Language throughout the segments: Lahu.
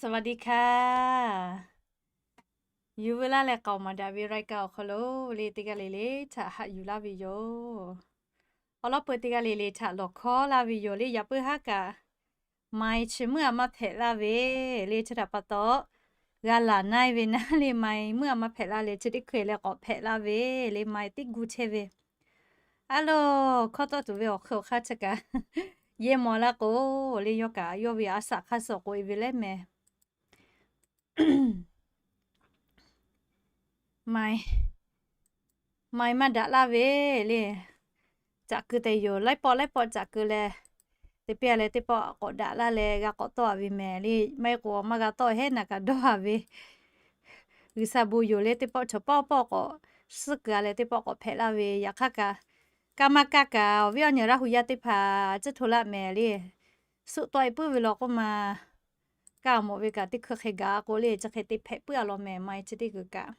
สวัสดีค่ะ Yuˬ veu laˇ leh k'aoˍ maˍ daꞈ ve รายการ awˬ hk'aw lo le teˇ g'aˇ le le htaꞈ haꞈ yuˬ laˇ ve yoˬ. Awˬ lawn peuˬ teˇ g'aˇ le le htaꞈ lawˬ hkawˉ laˇ ve yoˬ le. Yaꞈ puiˉ haˉ kaꞈ ไมค์ chi meuˇ a maˇ hpehꞈ laˇ ve le. Chi htaꞈ pa taw, g'a laˬ na-e ve naˉ le, ไมค์ meuˇ a maˇ hpehꞈ laˇ leh chi teˇ hkui leh k'awꞈ hpehꞈ laˇ ve le, ไมค์ teˇ gu chehˇ ve. A lo, hkawˇ tawˆ tuˬ ve awˬ hk'e awˬ hk'aˇ chi kaꞈ yehˇ maw laˇ k'o le, yawˇ kaꞈ yawˇ ve a shaꞈ hk'aˇ suh k'oꞈ-e ve leh mehˍ. ไมค์ ไมค์ maˇ daꞈ laˇ ve le. Caꞈ keu tehꞈ yoˬ, laiˉ pawˆ laiˉ pawˆ caꞈ keu leh, teˇ piˇ leh teˇ pawˆ k'awꞈ daꞈ laˇ leh g'a k'awꞈ tawˆ-a ve mehˍ le. Maˇ heˆ k'o maˇ g'a tawˆ heˉ naˍ kaꞈ dawˇ-a ve. G'uiˬsha bon yoˬ le, teˇ pawˆ chaw pawˆ pawˆ k'awꞈ suhˉ keu-a leh teˇ pawˆ k'awꞈ hpehꞈ laˇ ve. Yaꞈ hk'aˇ kaꞈ, kaˇ maˇ kaˇ kaꞈ awˬ viˉ awˬ nyi Laˇhuˍ yaˇ teˇ hpaˍ tcuhˇ hto laˆ mehˍ le. Suhˆ tawˆ-e puiˉ ve law k'oˆ ma, kaˇ mawꞈ ve kaꞈ teˇ hkui hk'e gaˬ k'o le, chi hk'e te hpehꞈ puiˉ-a law mehˍ, ไมค์ chi teˇ g'uiˬ kaꞈ.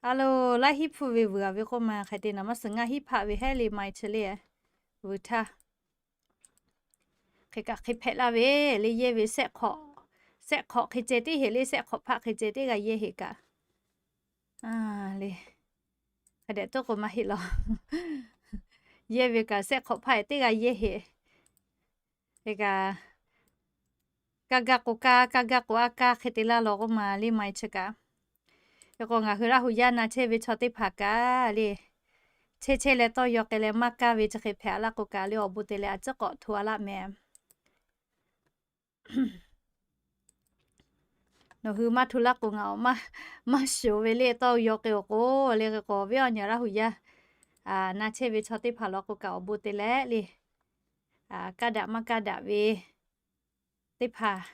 A lo, laiˉ hiˉ hpu ve vuiˬ-a ve k'oˆ ma, hk'aˬ hk'e te naˍ maˇ suhˍ, ngaˇ hiˉ hpaˆ ve hehˉ le ไมค์ chi le. Vuiˬ htaˇ hk'e kaꞈ hk'e hpehꞈ laˇ ve le. Yehˇ ve sehˆ hk'awꞈ, sehˆ hk'awꞈ hk'e ceh tiˉ heꞈ le, sehˆ hk'awꞈ hpaˆ hk'e ceh tiˉ g'a yehˇ heꞈ kaꞈ le. Hk'a dehꞈ toˆ k'o maˇ heˆ law. Yehˇ ve kaꞈ sehˆ hk'awꞈ hpaˆ-e teˇ g'a yehˇ heꞈ. Kaˇ gaˇ k'o kaˇ, kaˇ gaˇ k'o a kaˇ hk'e te laˇ law k'oˆ ma le ไมค์ chi kaꞈ. Hk'e k'o ngaˬ hui Laˇhuˍ yaˇ na chehˇ ve chaw teˇ hpaˍ kaꞈ le, chehˇ chehˇ leh tawˇ yaw k'ai leh maˇ kaˇ ve chi hk'e hpehꞈ-a laˇ k'o kaꞈ le, awˬ bon te leh a ciˉ k'awꞈ hto-a laˇ mehˍ. Nawˬ hui maˇ hto laˇ k'o ngaˬ awˬ maˇ shoˍ ve le, tawˇ yaw k'ai-o k'o le. Hk'e k'o awˬ viˉ awˬ nyi Laˇhuˍ yaˇ na chehˇ ve chaw teˇ hpaˍ law k'o kaꞈ awˬ bon te leh le, kaˇ daꞈ maˇ kaˇ daꞈ ve teˇ hpaˍ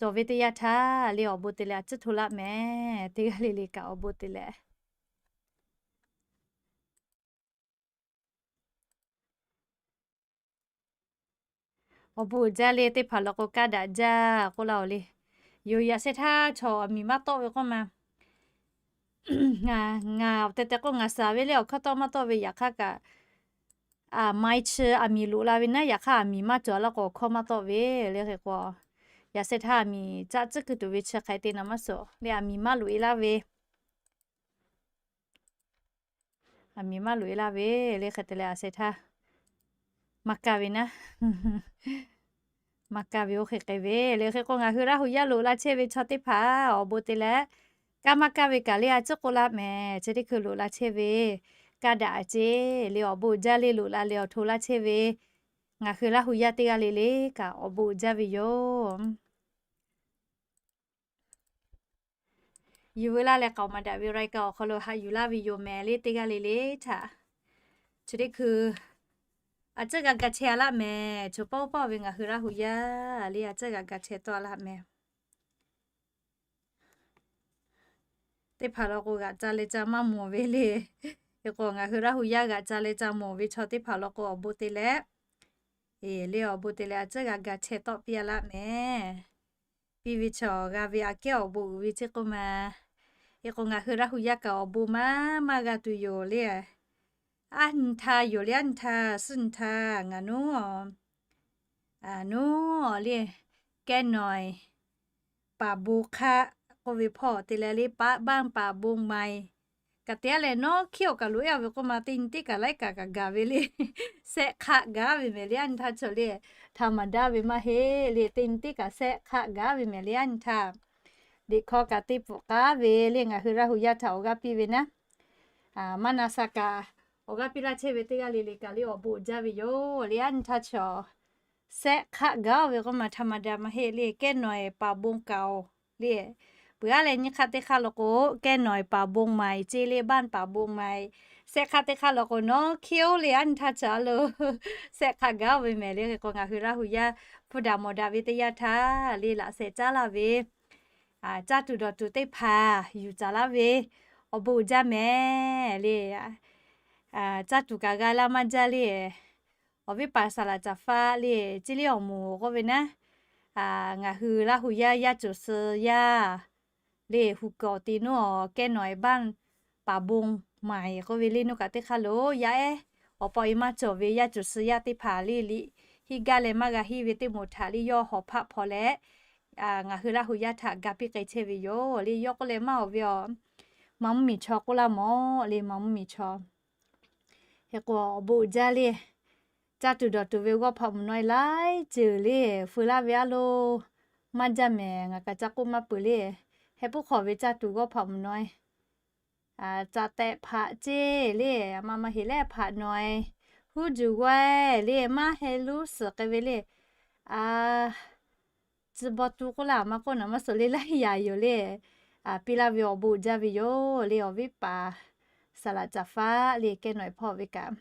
cawˬ ve teˇ yanˇ htaˇ le, awˬ bon te leh a ciˉ hto laˇ mehˍ. Teˇ g'aˇ le le kaꞈ awˬ bon te leh awˬ bon uiˍ jaˇ le, teˇ hpaˍ law k'o kaˇ daꞈ jaˇ k'oˆ laˇ-oˬ le. Yoˬ, yaꞈ sheh htaˇ chaw aˬ miˍ maˇ tawˆ ve k'oˆ ma, ngaˬ awˬ tehˬ tehˬ k'o ngaˬ shaˍ ve le, awˬ hkawˇ tawˆ maˇ tawˆ ve. Yaꞈ hk'aˇ kaꞈ ไมค์ chi aˬ miˍ loꞈ la ve naˉ, yaꞈ hk'aˇ aˬ miˍ maˇ cawˬ laˇ k'o awˬ hkawˇ maˇ tawˆ ve le. Hk'e k'o yaꞈ sheh htaˇ aˬ miˍ caˆ tcuhˉ kuiˬ tuˬ ve chi hk'e te naˍ maˇ suhˍ le, aˬ miˍ maˇ loꞈ-e laˇ ve. Aˬ miˍ maˇ loꞈ-e laˇ ve le. Hk'e te leh a sheh htaˇ maˇ kaˇ ve naˉ, maˇ kaˇ ve oˇ hk'e k'ai ve le. Hk'e k'o ngaˬ hui Laˇhuˍ yaˇ loꞈ la chehˇ ve chaw teˇ hpaˍ awˬ bon te leh, kaˇ maˇ kaˇ ve kaꞈ le a ciˉ k'oˆ laˇ mehˍ. Chi teˇ hkui loꞈ la chehˇ ve kaˇ daꞈ a ceˇ le, awˬ bon uiˍ jaˇ le, loꞈ la leh awˬ hto laˇ chehˇ ve ngaˬ hui Laˇhuˍ yaˇ teˇ g'aˇ le le kaꞈ awˬ bon uiˍ jaˇ ve yoˬ. Yuˬ veu laˇ leh k'aoˍ maˍ daꞈ ve รายการ awˬ hk'aw lo haꞈ yuˬ laˇ ve yoˬ mehˍ le, teˇ g'aˇ le le htaꞈ. Chi teˇ hkui a ciˉ g'a ga chehˇ-a laˇ mehˍ. Chaw pawˆ pawˆ ve ngaˬ hui Laˇhuˍ yaˇ le a ciˉ g'a ga chehˇ tawˆ-a laˇ mehˍ. Teˇ hpaˍ law k'o g'aꞈ ca leh ca maˇ mawˬ ve le. Hk'e k'o ngaˬ hui Laˇhuˍ yaˇ g'aꞈ ca leh ca mawˬ ve chaw teˇ hpaˍ law k'o awˬ bon te leh, le awˬ bon te leh a ciˉ g'a ga chehˇ tawˆ piˇ-a laˇ mehˍ. Piˇ ve chaw g'a ve aꞈ kehˉ awˬ bon uiˍ ve ceˇ k'oˆ ma. Hk'e k'o ngaˬ hui Laˇhuˍ yaˇ kaꞈ awˬ bon maˇ maˇ g'a tuˬ yoˬ le. Aˉ nyi htaˇ yoˬ le, aˉ nyi htaˇ, suhˉ nyi htaˇ ngaˬ nuˉ, nuˉ le, kehˉ nawˬ-e paˍ bon hk'aˆ k'oˆ ve hpawˇ te leh le, บ้านป่าบงใหม่ kaꞈ te-a leh nawˉ hkiˉ-oˬ kaꞈ loꞈ-e-a ve k'oˆ ma, teˇ nyi teˇ kaꞈ laiˉ kaꞈ kaꞈ gaˬ ve le. Sehˆ hk'aˆ gaˬ ve mehˍ le, aˉ nyi htaˇ chaw le. Htaꞈ maˍ daꞈ ve maˇ heˆ le, teˇ nyi teˇ kaꞈ sehˆ hk'aˆ gaˬ ve mehˍ le, aˉ nyi htaˇ. Liꞈ hkawˇ kaꞈ teˇ pfuhˍ k'aˉ ve le, ngaˬ hui Laˇhuˍ yaˇ htaꞈ awˬ g'aˇ piˇ ve naˉ, maˇ na sha kaꞈ awˬ g'aˇ piˇ laˇ chehˇ ve teˇ g'aˇ le le kaꞈ le awˬ bon uiˍ jaˇ ve yoˬ le, aˉ nyi htaˇ chaw. Sehˆ hk'aˆ gaˬ-oˬ ve k'oˆ ma, htaꞈ maˍ daꞈ maˇ heˆ le, kehˉ nawˬ-e paˍ bon kaoˬ le. Peuˬ-a leh nyi hk'aˆ teˇ hk'aˆ law k'o, kehˉ nawˬ-e paˍ bon ใหม่ ceˇ le, บ้านป่าบงใหม่. Sehˆ hk'aˆ teˇ hk'aˆ law k'o nawˉ hkiˉ-oˬ le, aˉ nyi htaˇ chaw a lo. Sehˆ hk'aˆ gaˬ-oˬ ve mehˍ le. Hk'e k'o ngaˬ hui Laˇhuˍ yaˇ hpu daꞈ mawˬ daꞈ ve teˇ yanˇ htaˇ le laꞈ sheh caˉ laˇ ve, caˇ tuˬ dawˬ tuˬ teˇ hpaˍ yuˬ caˍ laˇ ve awˬ bon uiˍ jaˇ mehˍ le. Caˇ tuˬ kaꞈ g'a laˇ maˇ jaˇ le. Awˬ viˉ paˍ saˍ laˍ caˍ faˆ le, ceˇ le awˬ moˍ k'oˆ ve naˉ, ngaˬ hui Laˇhuˍ yaˇ yaˇ cawˬ suh yaˇ le, hu kawˍ te nuˉ-awˬ, kehˉ nawˬ-e บ้านป่าบงใหม่ k'oˆ ve le, nuˇ kaꞈ teˇ hk'aˇ lo yaˇ ehˉ awˬ paw e maˇ cawˬ ve yaˇ cawˬ suh yaˇ teˇ hpaˍ le, liꞈ hiˆ gaˇ leh maˇ g'a hiˆ ve teˇ moˍ htaꞈ le yawˇ hawˍ hpaˆ hpaw leh, ngaˬ hui Laˇ hu yaˇ htaꞈ ga piˇ k'ai chehˇ ve yoˬ le. Yawˇ k'oˆ leh maˇ awˬ ve a, maˇ mvuhˇ miˬ chaw k'oˆ laˇ mawˬ le, maˇ mvuhˇ miˬ chaw. Hk'e k'o awˬ bon uiˍ jaˇ le, caˇ tuˬ dawˬ tuˬ ve g'awˇ hpaꞈ mvuhˬ naw e laiˉ ceuˬ le, feu laˇ ve a lo, maˇ jaˇ mehˍ, ngaˬ kaꞈ ca k'oˆ maˇ peuˬ le. Heh puiˉ hk'awꞈ ve caˇ tuˬ g'awˇ hpaꞈ mvuhˬ naw e caꞈ tehꞈ hpaꞈ ceˇ le, a ma ma heˍ lehˉ hpaꞈ naw e, huˉ juˬ g'aweh le, maˇ heh luˉ suhˍ k'ai ve le. Tcuh baw tu k'oˆ laˇ maˇ k'oˆ naˍ maˇ suhˍ le, laiˉ yaꞈ yoˬ le. Piˇ laˇ ve awˬ bon uiˍ jaˇ ve yoˬ le. Awˬ viˉ paˍ saˍ laꞈ caˍ faˆ le kehˉ nawˬ e hpawˇ ve kaꞈ,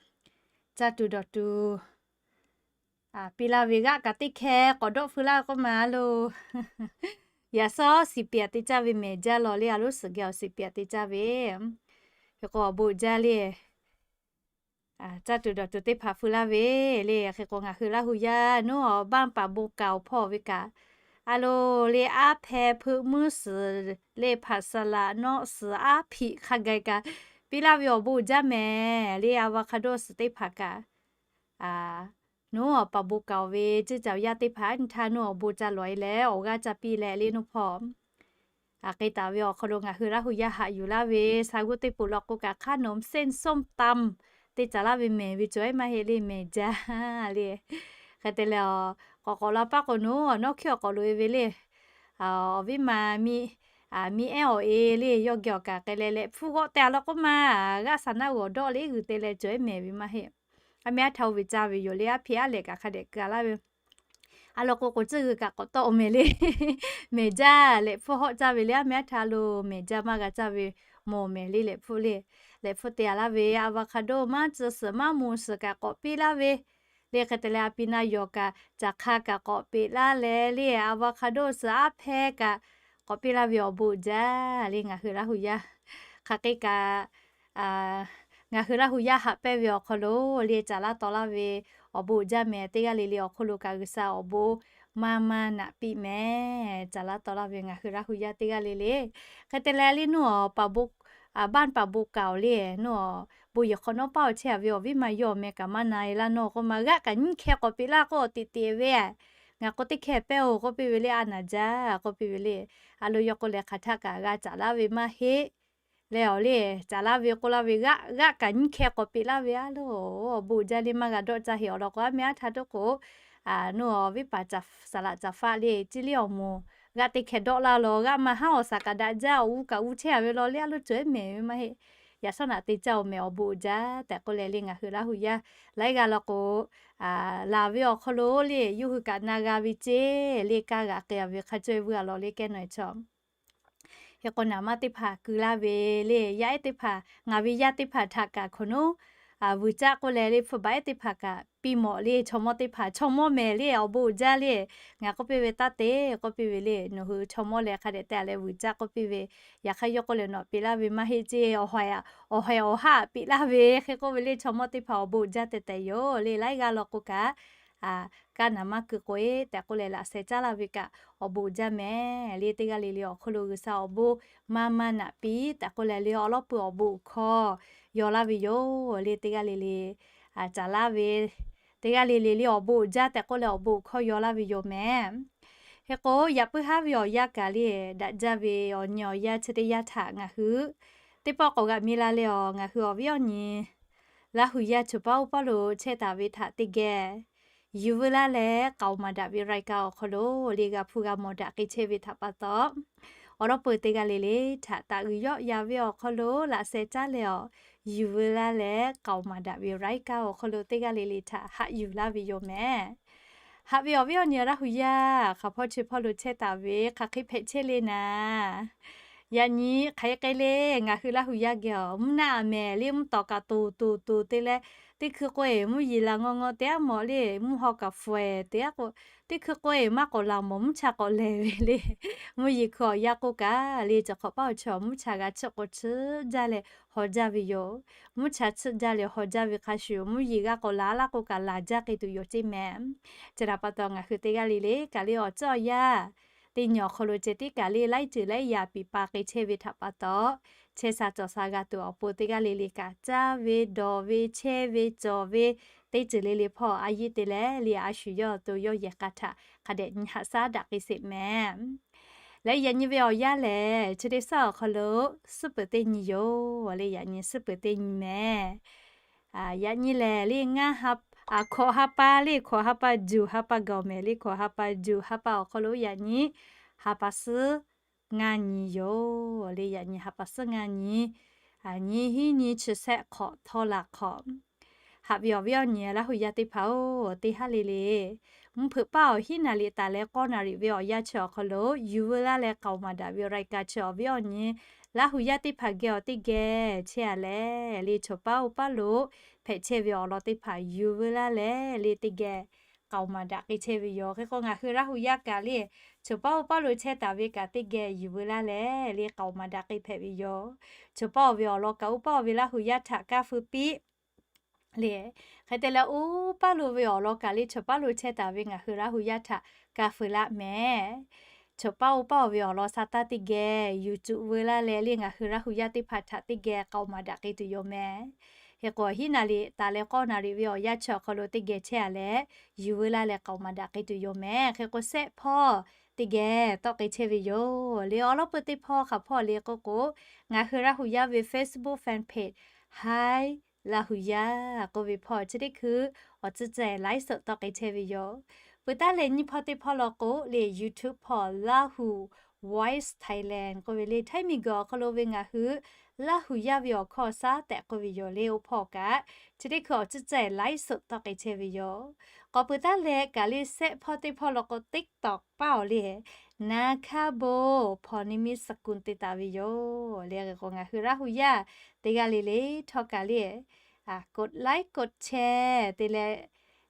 caˇ tuˬ dawˬ tuˬ piˇ laˇ ve g'aˆ kaꞈ teˇ hkeh k'awꞈ dawˆ feu laˇ k'oˆ ma a lo. Yaꞈ sawˉ siˍ piˍ te caˇ ve mehˍ jaˇ lawˬ le, a loˉ suhˍ geh awˬ siˍ piˍ te caˇ ve. Hk'e k'o awˬ bon uiˍ jaˇ le. Caˇ tuˬ dawˬ tuˬ teˇ hpaˍ feu laˇ ve le. Hk'e k'o ngaˬ hui Laˇ hu yaˇ naˉ awˬ banˇ paˍ bon kaoˍ hpawˇ ve kaꞈ, a lo le aˉ hpeh hpeuꞈ muiˉ suhˍ le hpaꞈ saˍ laꞈ nawˆ suhˍ aˉ hpiꞈ hk'a gaˬ kaꞈ, piˇ laˇ ve awˬ bon uiˍ jaˇ mehˍ le. Avocado suhˍ teˇ hpaˍ kaꞈ naˉ awˬ paˍ bon kaoˍ ve ceˇ ca yaˇ teˇ hpaˍ nyi htaˇ naˉ awˬ bon ca lawˬ e leh awˬ g'aˇ ca piˇ leh le naˉ hpawˇ k'ai taˍ ve awˬ hk'aw lo ngaˬ hui Laˇ hu yaˇ haꞈ yuˬ laˇ ve. Sha g'uˇ teˇ peuˬ law k'o kaꞈ hk'aˉ nawˬ เส้นส้มตำ te caˍ laˇ ve mehˍ ve cawˬ e maˇ heˆ le, mehˍ jaˇ le. Hk'e te leh, k'awꞈ k'awꞈ la paˉ k'o naˉ awˬ nawˉ hkiˇ awˬ k'awꞈ loꞈ e ve le. Awˬ viˉ ma miˇ, miˇ ehˉ awˬ e le yawˇ geh awˬ kaꞈ k'ai leh lehꞈ hpfuhˇ g'awˆ te a law k'oˆ ma, g'aˆ saˍ naˆ g'awˬ dawˆ le g'uiˬ te leh cawˬ e mehˍ ve maˇ heˆ. A mehˉ a htaꞈ oˇ ve caˇ ve yoˬ le, aˉ hpiꞈ aˉ lehꞈ kaꞈ hk'a dehꞈ keu a laˇ ve a law k'o k'o tcuhˇ g'uiˬ kaꞈ k'awꞈ tawˆ mehˍ le. Mehˍ jaˇ lehꞈ hpfuhˇ hawˆ caˇ ve le, a mehˉ a htaꞈ lo mehˍ jaˇ maˇ g'a caˇ ve mawˬ mehˍ le. Lehꞈ hpfuhˇ le, lehꞈ hpfuhˇ te a laˇ ve avocado maˇ tcuh suhˍ maˇ mvuh suhˍ kaꞈ k'awꞈ piˇ laˇ ve le. Hk'e te leh a pi na yawˬ kaꞈ caˬ hk'a kaꞈ k'awꞈ peꞈ laˇ leh le, avocado suhˍ aˉ hpeh kaꞈ k'awꞈ piˇ laˇ ve awˬ bon uiˍ jaˇ le. Ngaˬ hui Laˇ hu yaˇ hk'aˬ hk'e kaꞈ ngaˬ hui Laˇ hu yaˇ haꞈ pehnˇ ve awˬ hk'aw lo le caˍ laˇ taw laˇ ve awˬ bon uiˍ jaˇ mehˍ. Teˇ g'aˇ le le awˬ hk'oˆ lo kaꞈ G'uiˬsha awˬ bon maˇ maˇ naꞈ piˇ mehˍ. Caˍ laˇ taw laˇ ve ngaˬ hui Laˇ hu yaˇ teˇ g'aˇ le le. Hk'e te leh le naˉ awˬ paˍ bon, banˇ paˍ bon kaoˍ le naˉ awˬ bon yehˬ hk'awꞈ nawˉ paˇ awˬ chehˇ a ve awˬ viˉ ma yawˇ awˬ meh kaꞈ maˇ na e laˇ naˉ k'oˆ ma, g'aˆ kaꞈ nyiˇ hkeh k'awꞈ peꞈ laˇ k'o awˬ teꞈ teꞈ ve ngaˬ k'o teˇ hkeh pehˇ oˬ k'oˆ piˇ ve le, a naˍ jaˇ k'oˆ piˇ ve le. A lo yawˇ k'oˆ leh hk'aˬ htaˆ kaꞈ g'a caˍ laˇ ve maˇ heˆ. Leh awˬ le caˍ laˇ ve k'oˆ laˇ ve g'aˆ, g'aˆ kaꞈ nyiˇ hkeh k'awꞈ peꞈ laˇ ve a lo, awˬ bon uiˍ jaˇ le maˇ g'a dawˆ caˇ heˆ. Awˬ lawn k'o a mehˉ a htaꞈ tuˉ k'o, naˉ awˬ viˉ paˍ saˍ laꞈ caˍ faˆ le, ciˇ liˇ awˬ moˍ g'aˆ teˇ hkeh dawˆ laˇ law, g'aˆ maˇ haˉ awˬ saˍ kaꞈ daꞈ jaˇ, awˬ g'uˇ kaꞈ g'uˇ chehˇ a ve law le, a lo cawˬ e mehˍ ve maˇ heˆ. Yaꞈ shawˉ naꞈ te caˇ oˬ mehˍ awˬ bon uiˍ jaˇ tehꞈ k'oˆ leh le ngaˬ hui Laˇ hu yaˇ laiˉ g'aˇ law k'o, laˬ ve awˬ hk'aw lo le yawˇ hui kaꞈ na g'a ve ceˇ le kaˇ g'aꞈ k'ai a ve hk'a cawˇ e vuiˇ a law le kehˉ nawˬ e chaw Hk'e k'o naˍ maˇ teˇ hpaˍ keu laˇ ve le, yaˇ ehˉ teˇ hpaˍ, ngaˬ ve yaˇ teˇ hpaˍ htaꞈ kaꞈ hk'awꞈ nawˉ, vuiˬ caˆ k'oˆ leh le hpu baˬ ehˉ teˇ hpaˍ kaꞈ piˇ mawˬ le, chaw mawˇ teˇ hpaˍ chaw mawˇ mehˍ le awˬ bon uiˍ jaˇ le. Ngaˬ k'oˆ piˇ ve taˇ te k'oˆ piˇ ve le, nawˬ hui chaw mawˇ leh hk'a dehꞈ te a leh vuiˬ caˆ k'oˆ piˇ ve, yaꞈ hk'aˇ yawˇ k'oˆ leh nawˬ peꞈ laˇ ve maˇ heˆ ceˇ, awˬ haiˬ awˬ haˉ peꞈ laˇ ve hk'e k'oˆ ve le, chaw mawˇ teˇ hpaˍ awˬ bon uiˍ jaˇ tehꞈ tehꞈ yoˬ le, laiˉ g'aˇ law k'o kaꞈ kaˇ naˍ maˇ keu k'o e tehꞈ k'oˆ leh laꞈ sheh caˉ laˇ ve kaꞈ awˬ bon uiˍ jaˇ mehˍ le. Teˇ g'aˇ le le awˬ hk'aw lo G'uiˬsha awˬ bon maˇ maˇ naꞈ piˇ tehꞈ k'oˆ leh le, awˬ lawn peuˬ awˬ bon hkawˇ yaw laˇ ve yoˬ le. Teˇ g'aˇ le le caˍ laˇ ve, teˇ g'aˇ le le le awˬ bon uiˍ jaˇ tehꞈ k'oˆ leh awˬ bon hkawˇ yaw laˇ ve yoˬ mehˍ. Hk'e k'o yaꞈ puiˉ haˉ ve awˬ yanˇ kaꞈ le, daꞈ jaˇ ve awˬ nyi awˬ yanˇ chi teˇ yanˇ htaꞈ ngaˬ hui teˇ pawˆ k'awꞈ g'aꞈ mi la leh awˬ, ngaˬ hui awˬ viˉ awˬ nyi Laˇ hu yaˇ choˬ paˉ oˇ paˉ lo chehˇ taˍ ve htaꞈ teˇ geh yuˬ veu laˇ leh k'aoˍ maˍ daꞈ ve รายการ awˬ hk'aw lo le g'a hpuˇ g'a mawˬ daꞈ k'ai chehˇ ve htaꞈ pa taw, awˬ lawn peuˬ teˇ g'aˇ le le htaꞈ taꞈ g'uiˬ yawˆ yan ve awˬ hk'aw lo laꞈ sheh caˉ leh awˬ, yuˬ veu laˇ leh k'aoˍ maˍ daꞈ ve รายการ awˬ hk'aw lo teˇ g'aˇ le le htaꞈ haꞈ yuˬ laˇ ve yoˬ mehˍ. Haꞈ ve awˬ viˉ awˬ nyi Laˇ hu yaˇ hk'aˬ hpawˇ chi hpawˇ lo chehˇ taˍ ve hk'aˬ hk'e hpehꞈ chehˇ le naˍ. Yaꞈ nyi hk'aˬ hk'e k'ai le, ngaˬ hui Laˇ hu yaˇ geh awˬ mvuhˇ naˆ a mehˍ le, mvuhˇ tawˍ kaꞈ toˬ toˬ toˬ te leh, teˇ hkui k'o eˬ mvuhˇ yeˬ laˬ ngaw ngaw te aˉ mawˬ le, mvuhˇ haw kaꞈ fawehˬ te aˉ k'o, teˇ hkui k'o eˬ maˇ k'awꞈ laˬ mawˬ mvuhˇ cha k'awꞈ lehˬ ve le. Mvuhˇ yeˬ hkui awˬ yanˇ k'oˆ kaꞈ le, cawˬ hk'awꞈ paˇ awˬ chaw mvuhˇ cha g'a chiˆ k'o chiˆ jaˇ leh haw jaˇ ve yoˬ. Mvuhˇ cha chiˆ jaˇ leh haw jaˇ ve hk'a shuˍ, mvuhˇ yeˬ g'a k'awꞈ laˬ laˇ k'o kaꞈ laˬ jaˇ k'ai tuˬ yoˬ ceˇ mehˍ. Chi htaꞈ pa taw ngaˬ hui teˇ g'aˇ le le kaꞈ le awˬ ceuˬ awˬ yanˇ teˇ nyi awˬ hk'aw lo ceh tiˉ kaꞈ le laiˉ ceuˬ laiˉ yaꞈ piˍ pa k'ai chehˇ ve htaꞈ pa taw, chehˇ sha cawˬ sha g'a tuˬ awˬ pon teˇ g'aˇ le le kaꞈ caˇ ve, dawˬ ve, chehˇ ve, cawˬ ve, teˇ ceuˬ le le hpawˇ a yiˇ te leh le a shu yawˇ awˬ to yawˇ yehˬ k'a htaꞈ hk'a dehꞈ nyi haꞈ shaˉ daꞈ k'ai sheˍ mehˍ. Leh yaꞈ nyi ve awˬ yanˇ lehˬ, chi teˇ shaˉ awˬ hk'aw lo suhˉ peuˬ teˇ nyi yoˬ le. Yaꞈ nyi suhˉ peuˬ teˇ nyi mehˍ. Yaꞈ nyi lehˬ le ngaˇ, hkawꞈ ha pa le, hkawꞈ ha pa juˬ ha pa gaˬ mehˍ le. Hkawꞈ ha pa juˬ ha pa awˬ hk'aw lo yaꞈ nyi ha pa suhˉ ngaˇ nyi yoˬ le. Yaꞈ nyi ha pa suhˉ ngaˇ nyi, nyiˇ hinˉ nyiˇ chi shehˆ hk'awꞈ htawˇ laˬ hk'awꞈ. Haꞈ ve awˬ viˉ awˬ nyi Laˇ hu yaˇ teˇ hpaˍ-oˬ, teˇ haˉ le le, mvuhˇ hpeuꞈ paˇ awˬ hiˉ naˍ riˍ taˍ leh k'awˇ naˍ riˍ ve awˬ yanˇ chi awˬ hk'aw lo yuˬ veu laˇ leh k'aoˍ maˍ daꞈ ve raiˍ kaꞈ chi awˬ viˉ awˬ nyi Laˇ hu yaˇ teˇ hpaˍ geh awˬ teˇ geh chehˇ a leh le, chaw paˇ oˇ paˇ lo hpehꞈ chehˇ ve awˬ lawn teˇ hpaˍ yuˬ veu laˇ leh le teˇ geh k'aoˍ maˍ daꞈ k'ai chehˇ ve yoˬ. Hk'e k'o ngaˬ hui Laˇ hu yaˇ kaꞈ le, chaw paˇ oˇ paˇ lo chehˇ taˍ ve kaꞈ teˇ geh yuˬ veu laˇ leh le k'aoˍ maˍ daꞈ k'ai hpehꞈ ve yoˬ. Chaw paˇ oˇ ve awˬ lawn kaꞈ oˇ paˇ oˇ ve Laˇ hu yaˇ htaꞈ kaˇ feu piˇ le. Hk'e te leh oˇ paˇ lo ve awˬ lawn kaꞈ le chaw paˇ lo chehˇ taˍ ve ngaˬ hui Laˇ hu yaˇ htaꞈ kaˇ feu laˇ mehˍ. Chaw paˇ oˇ paˇ oˇ ve awˬ lawn sha taˇ teˇ geh yuˬ cuꞈ veu laˇ leh le ngaˬ hui Laˇ hu yaˇ teˇ hpaˍ htaꞈ teˇ geh k'aoˍ maˍ daꞈ k'ai tuˬ yoˬ mehˍ. Hk'e k'o hiˉ naˍ riˍ taˍ leh k'awˇ naˍ riˍ ve awˬ yanˇ chi awˬ hk'aw lo teˇ geh chehˇ a leh yuˬ veu laˇ leh k'aoˍ maˍ daꞈ k'ai tuˬ yoˬ mehˍ. Hk'e k'o shehˆ hpawˇ teˇ geh tawˆ k'ai chehˇ ve yoˬ le. Awˬ lawn peuˬ teˇ hpawˇ hk'aˬ hpawˇ le k'oˆ k'o, ngaˬ hui Laˇ hu yaˇ ve Facebook fan page Hi Laˇ hu yaˇ k'oˆ ve hpawˇ chi teˇ hkui awˬ tcuhˉ ceh ไลฟ์สด tawˆ k'ai chehˇ ve yoˬ. Peuˬ taˉ leh nyiˇ hpawˇ teˇ hpawˇ law k'o le YouTube hpawˇ Lahu Voice Thailand k'oˆ ve le Htaiˇ miˬguiˬ awˬ hk'aw lo ve ngaˬ hui Laˇ hu yaˇ ve awˬ hkawˇ shaˉ tehꞈ k'oˆ ve yoˬ le. Oˇ hpawˇ kaꞈ chi teˇ hkui awˬ tcuhˉ ceh ไลฟ์สด tawˆ k'ai chehˇ ve yoˬ. K'awꞈ peuˬ taˉ leh kaꞈ le shehˆ hpawˇ teˇ hpawˇ law k'o TikTok paˇ awˬ le นาคาโบ พรนิมิตสกุล te taˍ ve yoˬ le. Hk'e k'o ngaˬ hui Laˇ hu yaˇ teˇ g'aˇ le le htawˇ kaꞈ le กดไลค์ กดแชร์ te leh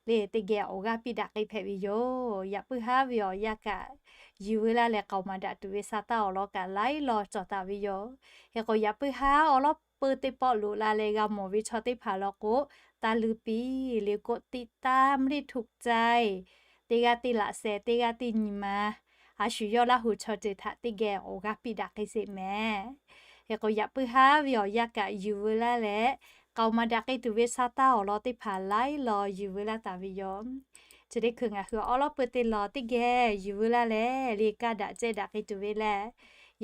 le teˇ geh awˬ g'aˇ piˇ daꞈ k'ai hpehꞈ ve yoˬ. Yaꞈ puiˉ haˉ ve awˬ yanˇ kaꞈ yuˬ veu laˇ leh k'aoˍ maˍ daꞈ tuˬ ve sha taˇ awˬ lawn kaꞈ laiˉ law cawˬ taˍ ve yoˬ. Hk'e k'o yaꞈ puiˉ haˉ awˬ lawn peuˬ teˇ pawˆ loꞈ la leh g'a mawˬ ve chaw teˇ hpaˍ law k'o, taˇ luˇ piˇ le กดติดตาม le ถูกใจ teˇ g'aˇ teˇ laꞈ sheh teˇ g'aˇ teˇ nyi ma a shu yawˇ Laˇ hu chaw ceuˬ htaꞈ teˇ geh awˬ g'aˇ piˇ daꞈ k'ai sheˍ mehˍ. Hk'e k'o yaꞈ puiˉ haˉ ve awˬ yanˇ kaꞈ yuˬ veu laˇ leh k'aoˍ maˍ daꞈ k'ai tuˬ ve sha taˇ awˬ lawn teˇ hpaˍ laiˉ law yuˬ veu laˇ taˍ ve yoˬ. Chi teˇ hkui ngaˬ hui awˬ lawn peuˬ teˇ lawn teˇ geh yuˬ veu laˇ leh le kaˇ daꞈ cehˇ daꞈ k'ai tuˬ ve lehˬ,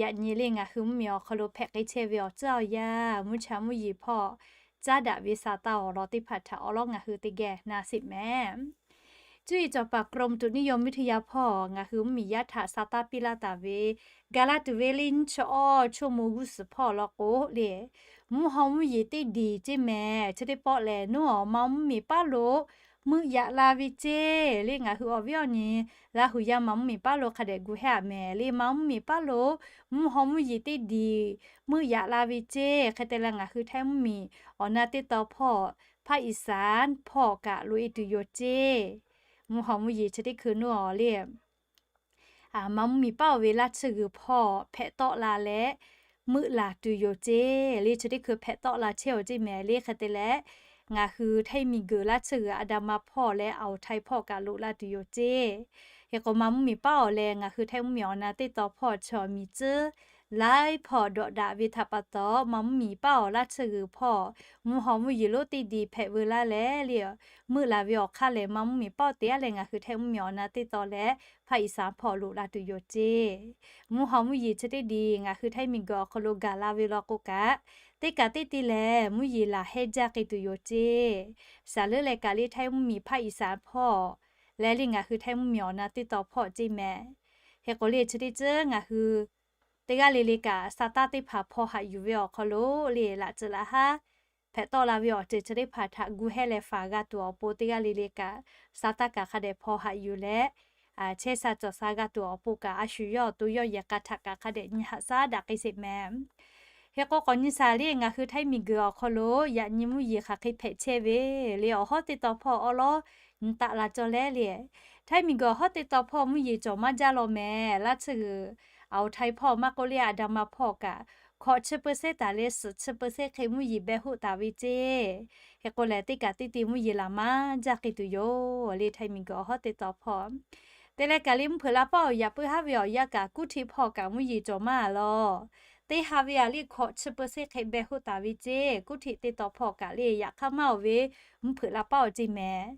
yaꞈ nyi le ngaˬ hui mvuhˇmiˬ awˬ hk'aw lo hpehꞈ k'ai chehˇ ve awˬ tcuhˉ awˬ yanˇ mvuhˇ cha mvuhˇ yeˬ hpawˇ caˉ daꞈ ve sha taˇ awˬ lawn teˇ hpaˍ htaꞈ awˬ lawn ngaˬ hui teˇ geh na sheˍ mehˍ. Cuˇ yiˍ cawˬ paˍ กรมอุตุนิยมวิทยา hpawˇ ngaˬ hui mvuhˇmiˬ yaˇ htaꞈ sha taˇ piˇ laˇ taˍ ve, gaˬ la tuˬ ve le nyiˇ chi awˇ chaw mo g'uˇ suhˍ hpawˇ law k'o le, mvuhˇ haw mvuhˇ yeˬ teˇ diˬ ceˇ mehˍ. Chi teˇ pawˆ lehˬ, nawˬ awˬ ma mvuhˇmiˬ paˉ lo meuˆ yaꞈ la ve ceˇ le. Ngaˬ hui awˬ viˉ awˬ nyi Laˇ hu yaˇ ma mvuhˇmiˬ paˉ lo hk'a dehꞈ gu hehˉ a mehˍ le. Ma mvuhˇmiˬ paˉ lo mvuhˇ haw mvuhˇ yeˬ teˇ diˬ meuˆ yaꞈ la ve ceˇ. Hk'e te leh ngaˬ hui Htaiˇ mvuhˇmiˬ awˬ na teˇ taw hpawˇ ภาคอีสาน hpawˇ kaꞈ loꞈ e tuˬ yoˬ ceˇ. Mvuhˇ haw mvuhˇ yeˬ chi teˇ hkui nawˬ le ma mvuhˇmiˬ paˉ oˬ ve laˇ tsuhˇ g'uiˬ hpawˇ hpehꞈ tawˆ la leh meuˆ laˬ tuˬ yoˬ ceˇ le. Chi teˇ hkui hpehꞈ tawˆ la chehˇ oˬ ceˇ mehˍ le. Hk'e te leh, ngaˬ hui Htaiˇ miˬguiˬ laˇ tsuhˇ g'uiˬ อันดามัน hpawˇ leh Awˬ Htaiˇ hpawˇ kaꞈ loꞈ la tuˬ yoˬ ceˇ. Hk'e k'o ma mvuhˇmiˬ paˉ oˬ leh ngaˬ hui Htaiˇ mvuhˇmiˬ awˬ na teˇ taw hpawˇ chaw miˬ tcuhˉ laiˉ hpawˇ dawꞈ daꞈ ve htaꞈ pa taw, ma mvuhˇmiˬ paˉ oˬ laˇ tsuhˇ g'uiˬ hpawˇ mvuhˇ haw mvuhˇ yeˬ lonˉ teˇ diˬ hpehꞈ veu laˇ leh le, meuˆ laˬ ve awˬ hk'aˇ lehˬ ma mvuhˇmiˬ paˉ oˬ te a leh ngaˬ hui Htaiˇ mvuhˇmiˬ awˬ na teˇ taw leh ภาคอีสาน hpawˇ loꞈ la tuˬ yoˬ ceˇ. Mvuhˇ haw mvuhˇ yeˬ chi teˇ diˬ ngaˬ hui Htaiˇ miˬguiˬ awˬ hk'aw lo gaˬ la ve law k'o kaꞈ, teˇ kaꞈ teˇ te lehˬ mvuhˇ yeˬ laˬ hehˉ jaˇ k'ai tuˬ yoˬ ceˇ. Shaˍ leuˉ leh kaꞈ le Htaiˇ mvuhˇmiˬ ภาคอีสาน hpawˇ leh le ngaˬ hui Htaiˇ mvuhˇmiˬ awˬ na teˇ taw hpawˇ ceˇ mehˍ. Hk'e k'o le chi teˇ ceuˬ ngaˬ hui teˇ g'aˇ le le kaꞈ sha taˇ teˇ hpaˍ hpaw haꞈ yuˬ ve awˬ hk'aw lo le laꞈ ceuˬ laꞈ haˉ hpehꞈ tawˆ la ve awˬ ceuˬ chi teˇ hpaˍ htaꞈ gu hehˉ leh faˍ g'a tuˬ awˬ pon teˇ g'aˇ le le kaꞈ sha taˇ kaꞈ hk'a dehꞈ hpaw haꞈ yuˬ leh, chehˇ sha cawˬ sha g'a tuˬ awˬ pon kaꞈ a shu yawˇ awˬ to yawˇ yehˬ k'a htaꞈ kaꞈ hk'a dehꞈ nyi haꞈ shaˉ daꞈ k'ai sheˍ mehˍ. Hk'e k'o k'awꞈ nyi shaˍ le ngaˬ hui Htaiˇ miˬguiˬ awˬ hk'aw lo yaꞈ nyi mvuhˇ yeˬ hk'aˬ hk'e hpehꞈ chehˇ ve le awˬ hawˉ teˇ taw hpawˇ awˉ lawˉ nyi taˆ la cawˇ leh le, Htaiˇ miˬguiˬ awˬ hawˉ teˇ taw hpawˇ mvuhˇ yeˬ cawˬ maˇ jaˇ law mehˍ. Laˇ tsuhˇ g'uiˬ Awˬ Htaiˇ hpawˇ maˇ k'oˆ le อันดามัน hpawˇ kaꞈ hkawꞈ chi เปอร์เซ็นต์ taˍ leh suhˍ chi เปอร์เซ็นต์ hk'e mvuhˇ yeˬ beh hoˆ taˍ ve ceˇ. Hk'e k'o lehˬ teˇ kaꞈ teˇ te mvuhˇ yeˬ laˬ maˇ jaˇ k'ai tuˬ yoˬ le Htaiˇ miˬguiˬ awˬ hawˉ teˇ taw hpawˇ. Te leh kaꞈ le mvuhˇ hpeuꞈ la paˉ awˬ yaꞈ puiˉ haˉ ve awˬ yanˇ kaꞈ kuˉ htiˆ hpawˇ kaꞈ mvuhˇ yeˬ cawˬ maˇ a law. teˇ ha ve aꞈ le hkawꞈ chi เปอร์เซ็นต์ hk'e beh hoˆ taˍ ve ceˇ. Kuˇ htiꞈ teˇ taw hpawˇ kaꞈ le yaꞈ hk'aˇ maˇ awˬ ve mvuhˇ hpeuꞈ la paˉ awˬ ceˇ mehˍ.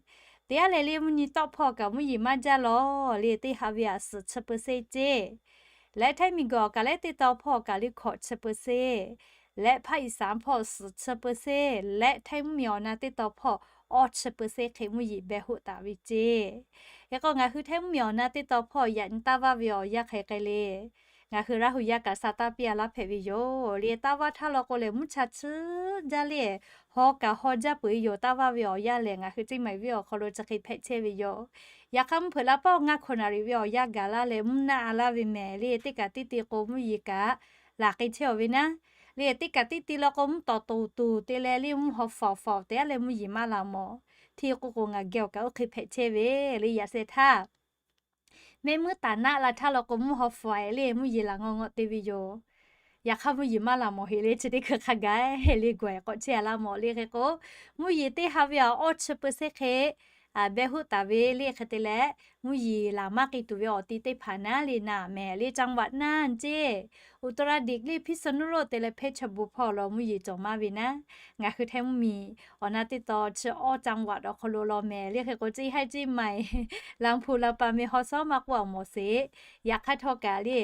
Teˇ g'aˇ leh le mvuhˇ nyi tawˆ hpawˇ kaꞈ mvuhˇ yeˬ maˇ jaˇ lawˬ le, teˇ ha ve aꞈ suhˍ chi เปอร์เซ็นต์ ceˇ. Leh Htaiˇ miˬguiˬ awˬ kaꞈ leh teˇ taw hpawˇ kaꞈ le hkawꞈ chi เปอร์เซ็นต์, leh ภาคอีสาน hpawˇ suhˍ chi เปอร์เซ็นต์, leh Htaiˇ mvuhˇ miˬ awˬ na teˇ taw hpawˇ awˇ chi เปอร์เซ็นต์ hk'e mvuhˇ yeˬ beh hoˆ taˍ ve ceˇ. Hk'e k'o ngaˬ hui Htaiˇ mvuhˇ miˬ awˬ na teˇ taw hpawˇ yaꞈ nyi taˇ vaˇ ve awˬ yanˇ hk'e k'ai le, ngaˬ hui Laˇ hu yaˇ kaꞈ sa taˇ piˇ a laˇ hpehꞈ ve yoˬ le. Taˇ vaˇ htaˇ law k'o lehˬ mvuhˇ cha chiˇ jaˇ le, haw kaꞈ haw jaˇ peuˬ e yoˬ. Taˇ vaˇ ve awˬ yanˇ lehˬ ngaˬ hui ceˇ maˬ viˉ awˬ hk'aw lo chi hk'e hpehꞈ chehˇ ve yoˬ. Yaꞈ hk'aˇ mvuhˇ hpeuꞈ la paˉ ngaˇ hkawꞈ naˍ riˍ ve awˬ yanˇ gaˬ laˇ leh mvuhˇ naˆ a laˇ ve mehˍ le. Teˇ kaꞈ teˇ ti k'o mvuhˇ yeˬ kaꞈ laˬ k'ai chehˇ awˬ ve naˉ le. Teˇ kaꞈ teˇ ti law k'o mvuhˇ tawˍ toˍ tuˬ te leh le mvuhˇ haw faoˍ faoˍ te a leh mvuhˇ yeˬ maˇ laˬ mawˬ. Hteˇ k'o k'o ngaˬ geh awˬ kaꞈ oˇ hk'e hpehꞈ chehˇ ve le. Yaꞈ sheh htaˇ mehˆ muiˉ taˍ naˆ la htaˇ law k'o mvuhˇ haw faoˍ e le mvuhˇ yeˬ laˬ ngawˬ ngawˬ te ve yoˬ. Yaꞈ hk'aˇ mvuhˇ yeˬ maˇ laˬ mawˬ heꞈ le chi teˇ hkui hk'a gaˬ le gawˬ e k'awꞈ chehˇ a laˇ mawˬ le. Hk'e k'o mvuhˇ yeˬ teˇ ha ve aꞈ awˇ chi เปอร์เซ็นต์ hk'e beh hoˆ taˍ ve le. Hk'e te leh mvuhˇ yeˬ laˬ maˇ k'ai tuˬ ve awˬ ti teˇ hpaˍ naˉ le naˍ mehˍ le จังหวัด naˇ ceˇ. อุตรดิตถ์ le พิษณุโลก te leh เพชรบูรณ์ hpawˇ law mvuhˇ yeˬ cawˬ maˇ ve naˉ. Ngaˬ hui Htaiˇ mvuhˇ miˬ awˬ na teˇ taw chi awˇ จังหวัด awˬ hk'aw lo law mehˍ le. Hk'e k'o ceˇ haiˉ ceˇ maˬ e laˇ hpu la pa meh haw shawˉ maˇ k'oˆ a mawˬ sheˍ. Yaꞈ hk'aˇ htawˇ kaꞈ le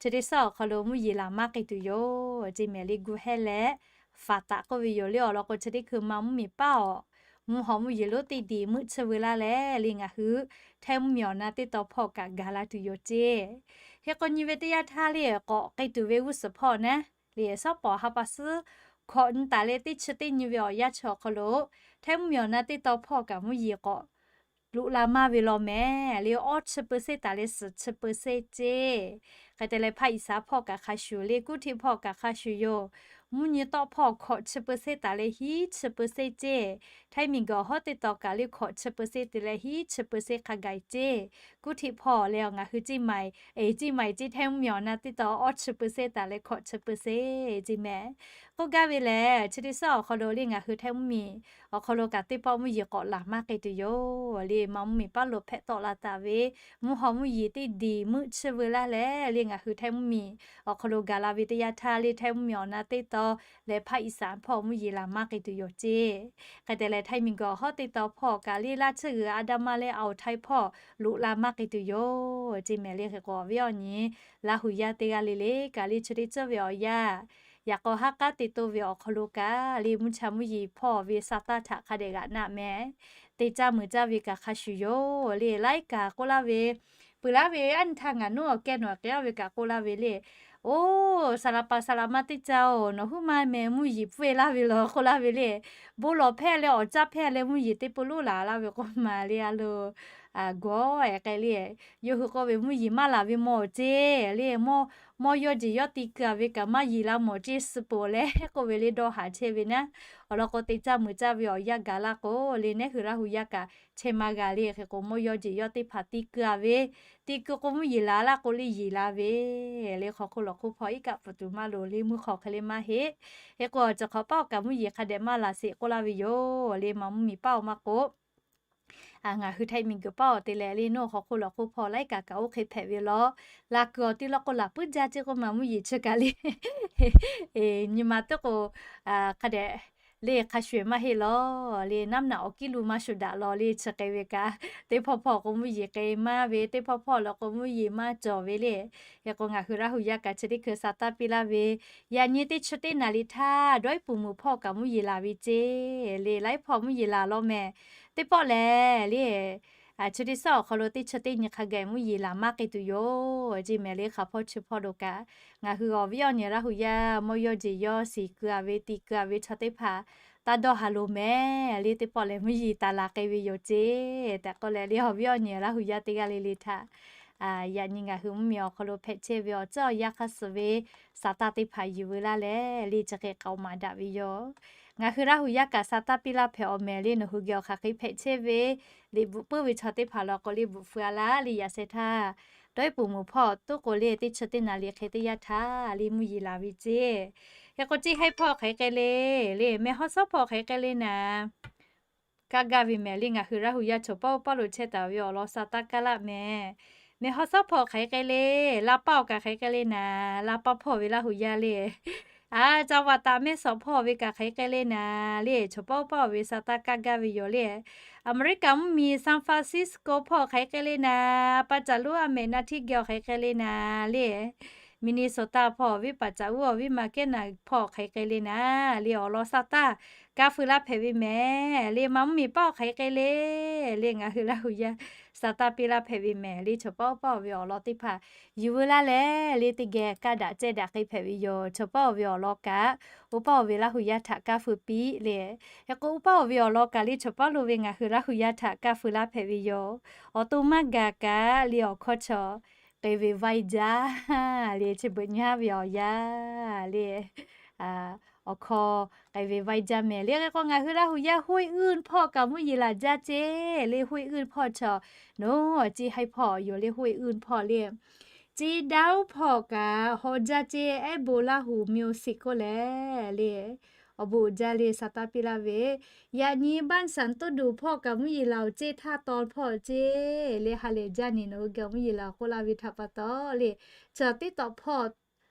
chi teˇ shaˉ awˬ hk'aw lo mvuhˇ yeˬ laˬ maˇ k'ai tuˬ yoˬ ceˇ mehˍ le. Gu hehˇ leh faˍ taˍ k'oˆ ve yoˬ le. Awˬ lawn k'o chi teˇ hkui ma mvuhˇ miˬ paˉ awˬ mvuhˇ haw mvuhˇ yeˬ lonˉ teˇ diˬ meuˆ chi ve laˇ leh le ngaˬ hui Htaiˇ mvuhˇ miˬ awˬ na teˇ taw hpawˇ kaꞈ gaˬ la tuˬ yoˬ ceˇ. Hk'e k'o nyi ve teˇ yanˇ htaˇ le k'awꞈ k'ai tuˬ ve g'uˇ suhˍ hpawˇ naˉ le shawˉ pawˍ ha pa suhˉ hkawꞈ nyi taˍ leh teˇ chi teˇ nyi ve awˬ yanˇ chi awˬ hk'aw lo Htaiˇ mvuhˇ miˬ awˬ na teˇ taw hpawˇ kaꞈ mvuhˇ yeˬ k'awꞈ loꞈ la maˇ ve law mehˍ le. Awˇ chi เปอร์เซ็นต์ taˍ leh suhˍ chi เปอร์เซ็นต์ ceˇ. Hk'e te leh ภาคอีสาน hpawˇ kaꞈ hk'a shuˍ le kuˇ hteˇ hpawˇ kaꞈ hk'a shuˍ yoˬ. Mvuhˇ nyi tawˆ hpawˇ hkawꞈ chi เปอร์เซ็นต์ taˍ leh hiˉ chi เปอร์เซ็นต์ ceˇ. Htaiˇ miˬguiˬ awˬ hawˉ teˇ taw kaꞈ le hkawꞈ chi เปอร์เซ็นต์ te leh hiˉ chi เปอร์เซ็นต์ hk'a gaˬ ceˇ. Kuˇ hteˇ hpawˇ leh ngaˬ hui ceˇ maˬ e, ceˇ maˬ e ceˇ Htaiˇ mvuhˇ miˬ awˬ na teˇ taw awˇ chi เปอร์เซ็นต์ taˍ leh hkawꞈ chi เปอร์เซ็นต์ ceˇ mehˍ. K'oˆ gaˇ ve lehˬ chi teˇ shaˉ awˬ hk'aw lo le ngaˬ hui Htaiˇ mvuhˇ miˬ awˬ hk'aw lo kaꞈ teˇ pawˆ mvuhˇ yeˬ k'awꞈ laˬ maˇ k'ai tuˬ yoˬ le. Ma mvuhˇ miˬ paˉ lo hpehꞈ tawˆ la taˍ ve mvuhˇ haw mvuhˇ yeˬ teˇ diˬ meuˆ chi ve laˇ leh le ngaˬ hui Htaiˇ mvuhˇ miˬ awˬ hk'aw lo gaˬ la ve teˇ yanˇ htaˇ le Htaiˇ mvuhˇ miˬ awˬ na teˇ taw leh ภาคอีสาน hpawˇ mvuhˇ yeˬ laˬ maˇ k'ai tuˬ yoˬ ceˇ. Hk'e te leh Htaiˇ miˬguiˬ awˬ hawˉ teˇ taw hpawˇ kaꞈ le laˇ tsuhˇ g'uiˬ อันดามัน leh อ่าวไทย hpawˇ loꞈ la maˇ k'ai tuˬ yoˬ ceˇ mehˍ le. Hk'e k'o awˬ viˉ awˬ nyi Laˇ hu yaˇ teˇ g'aˇ le le kaꞈ le chi teˇ tcuhˉ ve awˬ yanˇ yaꞈ k'aw haˉ k'aˉ te toˇ ve awˬ hk'aw lo kaꞈ le mvuhˇ cha mvuhˇ yeˬ hpawˇ ve sa taˇ htaꞈ hk'a dehꞈ g'aꞈ naˆ mehˍ. Te caˇ meuˍ caˇ ve kaꞈ hk'a shuˍ yoˬ le. Laiˉ kaꞈ k'oˆ laˇ ve, peuˬ laˇ ve aˉ nyi htaˇ ngaˬ nuˉ awˬ kehˇ nawˬ k'ai a ve kaꞈ k'oˆ laˇ ve le. Oˇ, saˍ laˍ paˍ saˍ laˍ ma teˇ caˇ oˬ, nawˬ huˉ maˇ meh mvuhˇ yeˬ pfuhˇ e laˇ ve law k'oˆ laˇ ve le. Bon lawˬ hpehˇ leh awˬ caˇ hpehˇ leh mvuhˇ yeˬ teˇ pui loˉ laˬ laˇ ve k'o maˬ le a lo gawˬ e k'ai le. Yawˇ hui k'oˆ ve mvuhˇ yeˬ maˇ laˬ ve mawˬ ceˇ le. Mawˇ yawˇ jeˬ yawˇ te keu a ve kaꞈ maˇ yeˬ la mawˬ ceˇ suh peuˬ leh k'oˆ ve le dawˇ haˍ chehˇ ve naˉ. Awˬ lawn k'o te caˇ meuˍ caˇ ve awˬ yanˇ gaˬ laˇ k'o le nehˉ hui Laˇ hu yaˇ kaꞈ chehˇ maˇ g'a le. Hk'e k'o mawˇ yawˇ jeˬ yawˇ teˇ hpaˍ te keu a ve, te keu k'o mvuhˇ yeˬ la laˇ k'o le yeˬ la ve le. Hk'aw hk'oˆ lawˬ hk'oˆ hpawˇ iˉ kaˆ pfuhˍ tuˬ maˇ loˍ le mvuhˇ hk'aw hk'e le maˇ heˆ. Hk'e k'o cawˬ hk'awꞈ paˉ awˬ kaꞈ mvuhˇ yeˬ hk'a dehꞈ maˇ laˬ sheˍ k'oˆ laˇ ve yoˬ le. Ma mvuhˇ miˬ paˉ oˬ maˇ k'o ngaˬ hui Htaiˇ miˬguiˬ paˉ awˬ te leh le nuˇ hk'aw hk'oˆ lawˬ hk'oˆ hpawˇ laiˉ kaꞈ kaꞈ oˇ hk'e hpehꞈ ve law. Laˬ kuiˬ awˬ ti law k'o laˬ puiˉ jaˇ ceˇ k'o maˬ mvuhˇ yeˬ chi kaꞈ le nyi ma teˇ k'o hk'a dehꞈ le hk'a shuˍ maˇ heˆ lawˬ le. Naˉ naꞈ awˬ kiˉ lo maˇ shuˍ daꞈ law le chi k'ai ve kaꞈ teˇ hpawˇ hpawˇ k'o mvuhˇ yeˬ k'ai maˇ ve, teˇ hpawˇ hpawˇ lawˬ k'o mvuhˇ yeˬ maˇ cawˬ ve le. Hk'e k'o ngaˬ hui Laˇ hu yaˇ kaꞈ chi teˇ hkui sa taˇ piˇ laˇ ve, yaꞈ nyi teˇ chi teˇ naˍ riˍ htaˇ dawˇ iˉ puˍ muˍ hpawˇ kaꞈ mvuhˇ yeˬ laˬ ve ceˇ le. Laiˉ hpawˇ mvuhˇ yeˬ laˬ law mehˍ. Teˇ pawˆ lehˬ le chi teˇ shaˉ awˬ hk'aw lo teˇ chi teˇ nyi hk'a gaˬ mvuhˇ yeˬ laˬ maˇ k'ai tuˬ yoˬ ceˇ mehˍ le. Hk'aˬ hpawˇ chi hpawˇ lo kaꞈ ngaˬ hui awˬ viˉ awˬ nyi Laˇ hu yaˇ mawˇ yawˇ jeˬ yawˇ shiˍ keu a ve te keu a ve chaw teˇ hpaˍ taˇ dawˇ haˍ loˍ mehˍ le. Teˇ pawˆ lehˬ mvuhˇ yeˬ taˍ laˬ k'ai ve yoˬ ceˇ tehꞈ k'oˆ leh le awˬ viˉ awˬ nyi Laˇ hu yaˇ teˇ g'aˇ le le htaꞈ yaꞈ nyi ngaˬ hui mvuhˇ miˬ awˬ hk'aw lo hpehꞈ chehˇ ve awˬ tcuhˉ awˬ yanˇ hk'a suhˍ ve saˍ taˇ teˇ hpaˍ yuˬ veu laˇ leh le chi hk'e k'aoˍ maˍ daꞈ ve yoˬ. Ngaˬ hui Laˇ hu yaˇ kaꞈ saˍ taˇ piˇ laˇ hpehꞈ awˬ mehˍ le. Nawˬ hui geh awˬ hk'aˬ hk'e hpehꞈ chehˇ ve liꞈ bvuhꞈ puiˉ ve chaw teˇ hpaˍ law k'o le bvuhꞈ feu a laˇ le. Yaꞈ sheh htaˇ dawˇ iˉ puˍ muˍ hpawˇ toˉ k'o le teˇ chi teˇ naˍ riˍ hk'e teˇ yanˇ htaˇ le mvuhˇ yeˬ laˬ ve ceˇ. Hk'e k'o ceˇ haiˉ hpawˇ hk'e k'ai le le meh hawˉ shawˉ hpawˇ hk'e k'ai le naˍ kaˇ gaˇ ve mehˍ le. Ngaˬ hui Laˇ hu yaˇ chaw paˇ oˇ paˇ lo chehˇ taˍ ve awˬ lawn saˍ taˇ kaˇ laˆ mehˍ. Mehˬ haw sawˉ hpawˇ hk'aˬ hk'e k'ai le, la paˇ awˬ kaꞈ hk'aˬ hk'e k'ai le naˍ, la paˇ hpawˇ ve Laˇ hu yaˇ le. A, ca vaꞈ taˍ mehˆ sawˍ hpawˇ ve kaꞈ hk'aˬ hk'e k'ai le naˍ le, chaw paˇ oˇ paˇ ve sa taˇ kaˇ gaˇ ve yoˬ le. Aˍmeˍriˆkaˍ mvuhˇmiˬ San Francisco hpawˇ hk'aˬ hk'e k'ai le naˍ, pa caˬ lonˉ a mehꞈ na htiˇ geh awˬ hk'aˬ hk'e k'ai le naˍ le. Minnesota hpawˇ awˬ viˉ paˍ caˬ uˉ awˬ viˉ ma kehˉ naˍ hpawˇ hk'aˬ hk'e k'ai le naˍ le, awˬ lawn sa taˇ kaˇ feu laˇ hpehꞈ ve mehˍ le. Ma mvuhˇmiˬ paˇ awˬ hk'aˬ hk'e k'ai le le, ngaˬ hui Laˇ hu yaˇ sa taˇ piˇ laˇ hpehꞈ ve mehˍ le. Chaw paˇ oˇ paˇ ve awˬ lawn teˇ hpaˍ yuˬ veu laˇ leh le, teˇ geh kaˇ daꞈ cehˇ daꞈ k'ai hpehꞈ ve yoˬ. Chaw paˇ oˇ ve awˬ lawn kaꞈ, oˇ paˇ oˇ ve Laˇ hu yaˇ htaꞈ kaˇ feu piˇ le. Hk'e k'o, oˇ paˇ oˇ ve awˬ lawn kaꞈ le, chaw paˇ lo ve ngaˬ hui Laˇ hu yaˇ htaꞈ kaˇ feu laˇ hpehꞈ ve yoˬ. Awˬ to maˇ gaˬ kaꞈ le, awˬ hkawˇ chaw k'ai ve vaiˇ jaˇ le, chi beuꞈ nyi haˉ ve awˬ yaˇ le. Awˬ hkawˇ k'ai ve vaiˇ jaˇ mehˍ le. Hk'e k'o, ngaˬ hui Laˇ hu yaˇ Huey Eun hpawˇ kaꞈ mvuhˇ yeˬ laˬ jaˇ ceˇ le. Huey Eun hpawˇ chaw, nawˬ ceˇ haiˉ hpawˇ yoˬ le, Huey Eun hpawˇ le. Ceˇ daˇ oˉ hpawˇ kaꞈ haw jaˇ ceˇ, ehˉ bon Laˇ hu music k'oˆ leh le. Awˬ bon uiˍ jaˇ le, sa taˇ piˇ laˇ ve, yaꞈ nyi Banˉ Sanˍ Toˇ Duˬ hpawˇ kaꞈ mvuhˇ yeˬ laˬ oˬ ceˇ, htaˇ taw hpawˇ ceˇ le, ha lehˬ jaˇ nehˬ nawˬ hui geh mvuhˇ yeˬ laˬ k'oˆ laˇ ve htaꞈ pa taw le, chaw tiˉ tawꞈ hpawˇ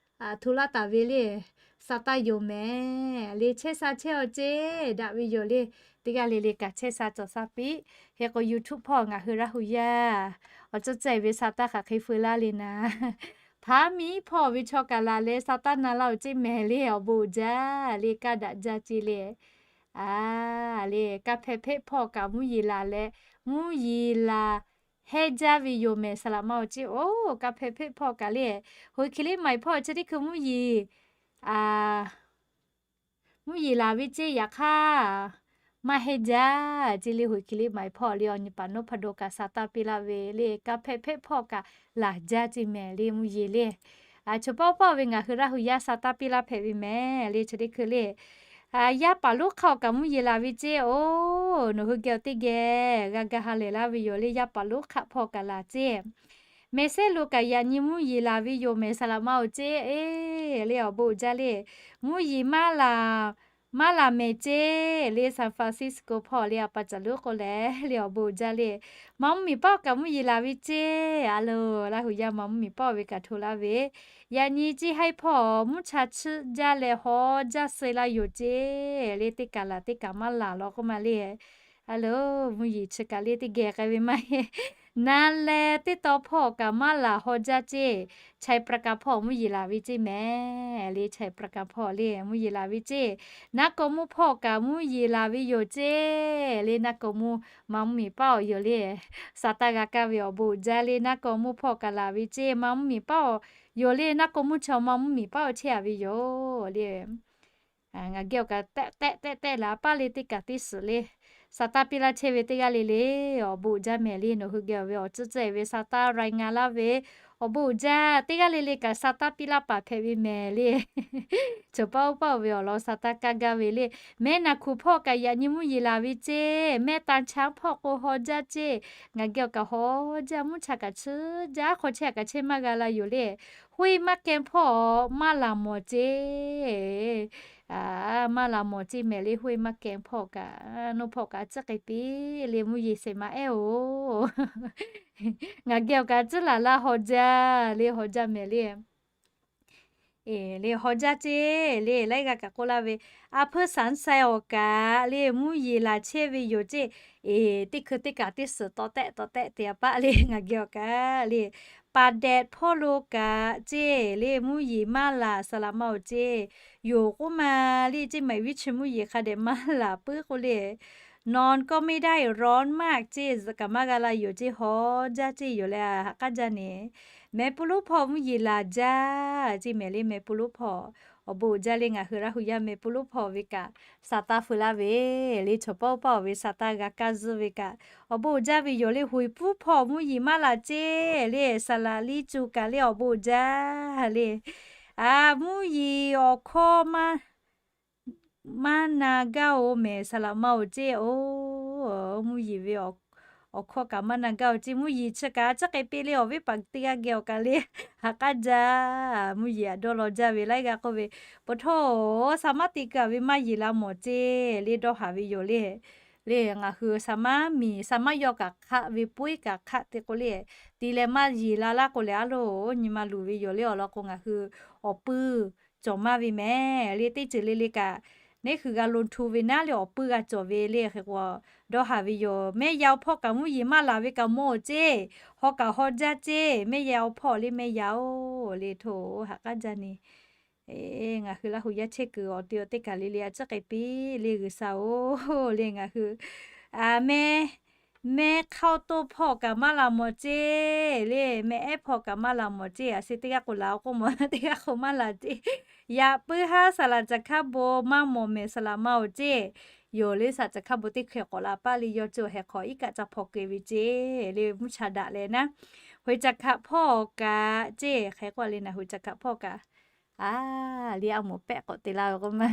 hto laˇ taˍ ve le, sa taˇ yoˬ mehˍ le. Chehˇ sha chehˇ aw ceˇ daꞈ ve yoˬ le. Teˇ g'aˇ le le kaꞈ chehˇ sha cawˬ sha piˇ. Hk'e k'o, YouTube hpawˇ ngaˬ hui Laˇ hu yaˇ awˬ ceuˬ cehˬ ve sa taˇ hk'aˬ hk'e feu laˇ le naˍ. Hpaˉ miˉ hpawˇ ve chaw kaꞈ laˬ leh sa taˇ na laˇ oˬ ceˇ mehˍ le, awˬ bon uiˍ jaˇ le, kaˇ daꞈ jaˇ ceˇ le. A, le, kaˇ hpehꞈ hpehˆ hpawˇ kaꞈ mvuhˇ yeˬ laˬ leh, mvuhˇ yeˬ laˬ hehˉ jaˇ ve yoˬ mehˍ, saˍ laꞈ ma awˬ ceˇ oˬ. Kaˇ hpehꞈ hpehˆ hpawˇ kaꞈ le, hoꞈ hkiˬ liˇ ma iˍ hpawˇ chi teˇ hkui mvuhˇ yeˬ mvuhˇ yeˬ laˬ ve ceˇ, yaꞈ hk'aˇ maˇ hehˉ jaˇ ceˇ le. Hoꞈ hkiˬ liˇ ma iˍ hpawˇ le, awˬ nyi paˍ nawˉ hpaˇ do kaꞈ sa taˇ piˇ laˇ ve le, kaˇ hpehꞈ hpehˆ hpawˇ kaꞈ laˬ jaˇ ceˇ mehˍ le, mvuhˇ yeˬ le. Chaw paˇ oˇ paˇ ve ngaˬ hui Laˇ hu yaˇ sa taˇ piˇ laˇ hpehꞈ ve mehˍ le, chi teˇ hkui le. Yaˇ paˍ lonˉ hk'aˆ kaꞈ mvuhˇ yeˬ laˬ ve ceˇ oˬ, nawˬ hui geh awˬ teˇ geh g'a ga ha lehˬ laˇ ve yoˬ le, yaˇ paˍ lonˉ hk'aˆ hpawˇ kaꞈ laˬ ceˇ. Mehˍ sehˉ lo kaꞈ yaꞈ nyi mvuhˇ yeˬ laˬ ve yoˬ mehˍ, saˍ laꞈ ma awˬ ceˇ le, awˬ bon uiˍ jaˇ le. Mvuhˇ yeˬ maˇ laˬ, maˇ laˬ mehˍ ceˇ le, San Francisco hpawˇ le, a pa caˬ lonˉ k'oˆ leh le, awˬ bon uiˍ jaˇ le. Ma mvuhˇ miˬ paˇ kaꞈ mvuhˇ yeˬ laˬ ve ceˇ, a lo, Laˇ hu yaˇ ma mvuhˇ miˬ paˇ ve kaꞈ hto laˇ ve, yaꞈ nyi ceˇ haiˉ hpawˇ mvuhˇ cha chiˆ jaˇ leh haw jaˇ suh laˇ yoˬ ceˇ le, teˇ kaˬ laˬ teˇ kaˬ maˇ laˬ law k'oˆ ma le. A lo, mvuhˇ yeˬ chi kaꞈ le teˇ geh k'ai ve maˇ heˆ. Na leh teˇ taw hpawˇ kaꞈ maˇ laˬ haw jaˇ ceˇ. Chai Prakash hpawˇ mvuhˇ yeˬ laˬ ve ceˇ mehˍ le, Chai Prakash hpawˇ le mvuhˇ yeˬ laˬ ve ceˇ. Naˉ kawꞈ mvuhˇ hpawˇ kaꞈ mvuhˇ yeˬ laˬ ve yoˬ ceˇ le, naˉ kawꞈ mvuhˇ ma mvuhˇ miˬ paˇ awˬ yoˬ le. Sa taˇ g'a kaˇ ve awˬ bon uiˍ jaˇ le, naˉ kawꞈ mvuhˇ hpawˇ kaꞈ laˬ ve ceˇ, ma mvuhˇ miˬ paˇ awˬ yoˬ le, naˉ kawꞈ mvuhˇ chaw ma mvuhˇ miˬ paˇ awˬ chehˇ a ve yoˬ le. Ngaˬ geh awˬ kaꞈ tehˆ tehˆ tehˆ tehˆ laˬ paˇ le, teˇ kaˬ teˇ suhˍ le. Sa taˇ piˇ laˇ chehˇ ve teˇ g'aˇ le le, awˬ bon uiˍ jaˇ mehˍ le, nawˬ hui geh awˬ ve awˬ tcuhˉ tcuhˉ e ve sa taˇ รายงาน laˇ ve, awˬ bon uiˍ jaˇ, teˇ g'aˇ le le kaꞈ sa taˇ piˇ laˇ paˍ hpehꞈ ve mehˍ le. Chaw paˇ oˇ paˇ oˬ ve awˬ lawn sa taˇ kaˇ gaˇ ve le. Mehˆ naˬ hkuˬ hpawˇ kaꞈ yaꞈ nyi mvuhˇ yeˬ laˬ ve ceˇ, mehˆ ta cha hpawˇ k'o haw jaˇ ceˇ. Ngaˬ geh awˬ kaꞈ haw jaˇ, mvuhˇ cha kaꞈ chiˇ jaˇ, hk'aw chehˇ kaꞈ chehˇ maˇ g'a la yoˬ le. Hoˇ e maˇ keh hpawˇ maˇ laˬ mawˬ ceˇ. Maˇ laˬ mawˬ ceˇ mehˍ le, hoˇ e maˇ keh hpawˇ kaꞈ, nawˬ hpawˇ kaꞈ tcuhˉ k'ai piˇ le, mvuhˇ yeˬ shehˍ ma ehˉ oˬ. Ngaˬ geh awˬ kaꞈ tcuhˉ laˬ laˇ haw jaˇ le, haw jaˇ mehˍ le. Le haw jaˇ ceˇ le, laiˉ g'aˇ kaꞈ k'oˆ laˇ ve, a hpeuˇ saˍ nsaˍ awˬ kaꞈ le mvuhˇ yeˬ laˬ chehˇ ve yoˬ ceˇ. Teˇ hkui teˇ kaˬ teˇ suhˍ tawꞈ tehˆ tawꞈ tehˆ te a paˆ le, ngaˬ geh awˬ kaꞈ le. Paˍ dehꞈ hpawˇ lo kaꞈ ceˇ le, mvuhˇ yeˬ maˇ laˬ, saˍ laꞈ ma awˬ ceˇ. Yoˬ k'oˆ ma le, ceˇ maˬ viˉ chi mvuhˇ yeˬ hk'a dehꞈ maˇ laˬ puiˉ k'oˆ le. Nonˉ kawˇ meˇ daˇ eˬ ronˉ maˇ ceˇ, zuhꞈ kaꞈ maˇ g'a la yoˬ ceˇ, haw jaˇ ceˇ yoˬ leh, haꞈ k'aˉ jaˇ ne. Meh pu lonˉ hpawˇ mvuhˇ yeˬ laˬ jaˇ ceˇ mehˍ le, meh pu lonˉ hpawˇ. Awˬ bon uiˍ jaˇ le, ngaˬ hui Laˇ hu yaˇ meh pu lonˉ hpawˇ ve kaꞈ sa taˇ feu laˇ ve le, chaw paˇ oˇ paˇ oˬ ve sa taˇ g'a kaˇ zuhˇ ve kaꞈ awˬ bon uiˍ jaˇ ve yoˬ le. Hoiˍ puiˉ hpawˇ mvuhˇ yeˬ maˇ laˬ ceˇ le, saˍ laꞈ liˇ cu kaꞈ le awˬ bon uiˍ jaˇ le. A, mvuhˇ yeˬ awˬ hkawˇ maˇ maˇ na gaˇ oˬ mehˍ, saˍ laꞈ ma oˬ ceˇ oˬ. Mvuhˇ yeˬ ve awˬ hkawˇ kaꞈ maˇ na gaˇ oˬ ceˇ, mvuhˇ yeˬ chi kaꞈ tcuhˉ k'ai piˇ le, awˬ viˉ paˍ teˇ g'aˇ geh awˬ kaꞈ le, haꞈ k'aˉ jaˇ. Mvuhˇ yeˬ aꞈ dawˇ law jaˇ ve laiˉ g'aˇ k'oˆ ve, pa htawˇ, sa maˇ te kaꞈ ve maˇ yeˬ la mawˬ ceˇ le, dawˇ haˍ ve yoˬ le. le ngaˬ hui sa maˇ miˬ sa maˇ yaw kaꞈ hk'aˆ ve puiˉ kaꞈ hk'aˆ te k'o le, ti leh maˇ yeˬ la laˇ k'o lehˬ, a loˬ nyi ma luˬ ve yoˬ le. Awˬ lawn k'o ngaˬ hui awˬ puiˇ cawˬ maˇ ve mehˍ le. Teˇ ceuˬ le le kaꞈ neˇ hui g'a lo htu ve naˉ le awˬ puiˇ g'a cawˬ ve le. Hk'e k'o dawˇ haˍ ve yoˬ. Mehˇ yaˇ awˬ hpawˇ kaꞈ mvuhˇ yeˬ maˇ laˬ ve kaꞈ mawˬ ceˇ, haw kaꞈ haw jaˇ ceˇ. Mehˇ yaˇ awˬ hpawˇ le mehˇ yaˇ-oˬ le hto haꞈ k'aˉ jaˇ ni. Ngaˬ hui Laˇ hu yaˇ chehˇ kuiˬ awˬ te awˬ teˇ kaˬ le le a ciˉ k'ai piˇ le G'uiˬsha-oˬ le. Ngaˬ hui mehˇ mehˇ hk'aˇ toˇ hpawˇ kaꞈ maˇ laˬ mawˬ ceˇ le. Mehˇ ehˉ hpawˇ kaꞈ maˇ laˬ mawˬ ceˇ. A se teˇ g'aˇ k'o laˬ-o k'oˆ mawˬ, teˇ g'aˇ k'o maˇ laˬ ceˇ. Yaꞈ puiˉ haˉ saˍ laꞈ caˬ hkaˉ bon maˇ mawˬ mehˍ saˍ laꞈ ma-oˬ ceˇ. Yoˬ le saˍ laꞈ caˬ hkaˉ bon teˇ hkeh k'awꞈ la paˇ le yawˇ cawˬ heh hk'aw iˉ kaˆ ca hpaw keu ve ceˇ le mvuhˇ cha daꞈ leh naˉ. Hoiˍ caˬ hkaꞈ hpawˇ kaꞈ ceˇ hk'e k'oˆ le naˉ. Hoiˍ caˬ hkaꞈ hpawˇ kaꞈ a le a moˍ pehˆ k'awꞈ te laˇ ve k'oˆ ma,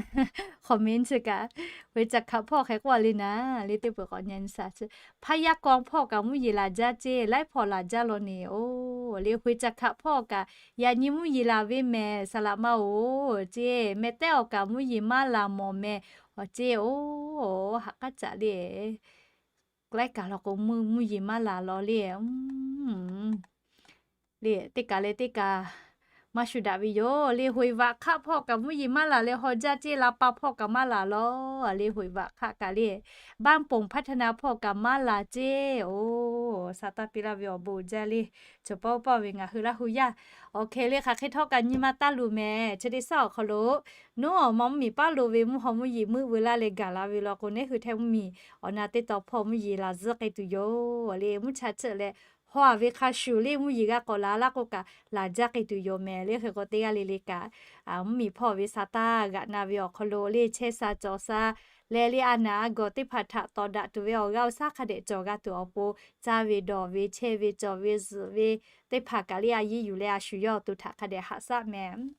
comment chi kaꞈ, hoiˍ caˬ hkaꞈ hpawˇ hk'e k'oˆ le naˉ. Le teˇ peuˬ k'awꞈ nyi sa chi, hpaˇ yaˇ kaw hpawˇ kaꞈ mvuhˇ yeˬ laˬ jaˇ ceˇ. Laiˉ hpawˇ laˬ jaˇ law ne-oˬ le. Hoiˍ caˬ hkaꞈ hpawˇ kaꞈ yaꞈ nyi mvuhˇ yeˬ laˬ ve mehˍ saˍ laꞈ ma-oˬ ceˇ. Mehˍ tehˉ awˬ kaꞈ mvuhˇ yeˬ maˇ laˬ mawˬ mehˍ awˬ ceˇ-oˬ. Haꞈ k'aˉ caꞈ le. Laiˉ kaˬ law k'o mvuhˇ yeˬ maˇ laˬ law le. Le teˇ kaˬ leh teˇ kaˬ maˇ shu daꞈ ve yoˬ le. Hoiˍ vaꞈ hk'aˆ hpawˇ kaꞈ mvuhˇ yeˬ maˇ laˬ leh haw jaˇ ceˇ. La pa hpawˇ kaꞈ maˇ laˬ law le. Hoiˍ vaꞈ hk'aˆ kaꞈ le, baˆ ponˬ hpaˇ htaˇ na hpawˇ kaꞈ maˇ laˬ ceˇ-oˬ. Sa taˇ piˇ laˇ ve awˬ bon jaˇ le. Cawˬ pawˆ pawˆ ve ngaˬ hui Laˇ hu yaˇ awˬ hkeh le hk'aˬ hk'e htawˇ kaꞈ nyi ma taˇ luˬ mehˍ. Chi teˇ saˉ awˬ hk'aw lo, nawˉ awˬ ma mvuhˇmiˬ paˉ lo ve mvuhˇ haw mvuhˇ yeˬ meuˆ veu laˇ leh gaˬ la ve law k'o, neˇ hui htehˇ mvuhˇmiˬ awˬ na teˇ taw hpawˇ mvuhˇ yeˬ laˬ zuhˆ k'ai tuˬ yoˬ le. Mvuhˇ cha chiˆ leh haw-a ve hk'a shuˍ le mvuhˇ yeˬ g'a k'awꞈ la laˇ k'oˆ kaꞈ laˬ jaˇ k'ai tuˬ yoˬ mehˍ le. Hk'e k'o teˇ g'aˇ le le kaꞈ, mvuhˇmiˬ hpawˇ ve sa taˇ g'aꞈ na ve awˬ hk'aw lo le chehˇ sha cawˬ sha leh le a naˍ a gawˬ teˇ hpaˍ htaꞈ tawˍ daꞈ tuˬ ve awˬ g'aˇ awˬ shaˉ hk'a dehꞈ cawˬ g'a tuˬ awˬ pon, caˇ ve dawˬ ve chehˇ ve cawˬ ve zuhꞈ ve teˇ hpaˍ kaꞈ le a yeˇ yuˬ leh a shu yawˇ awˬ to htaꞈ hk'a dehꞈ haꞈ shaˆ mehˍ.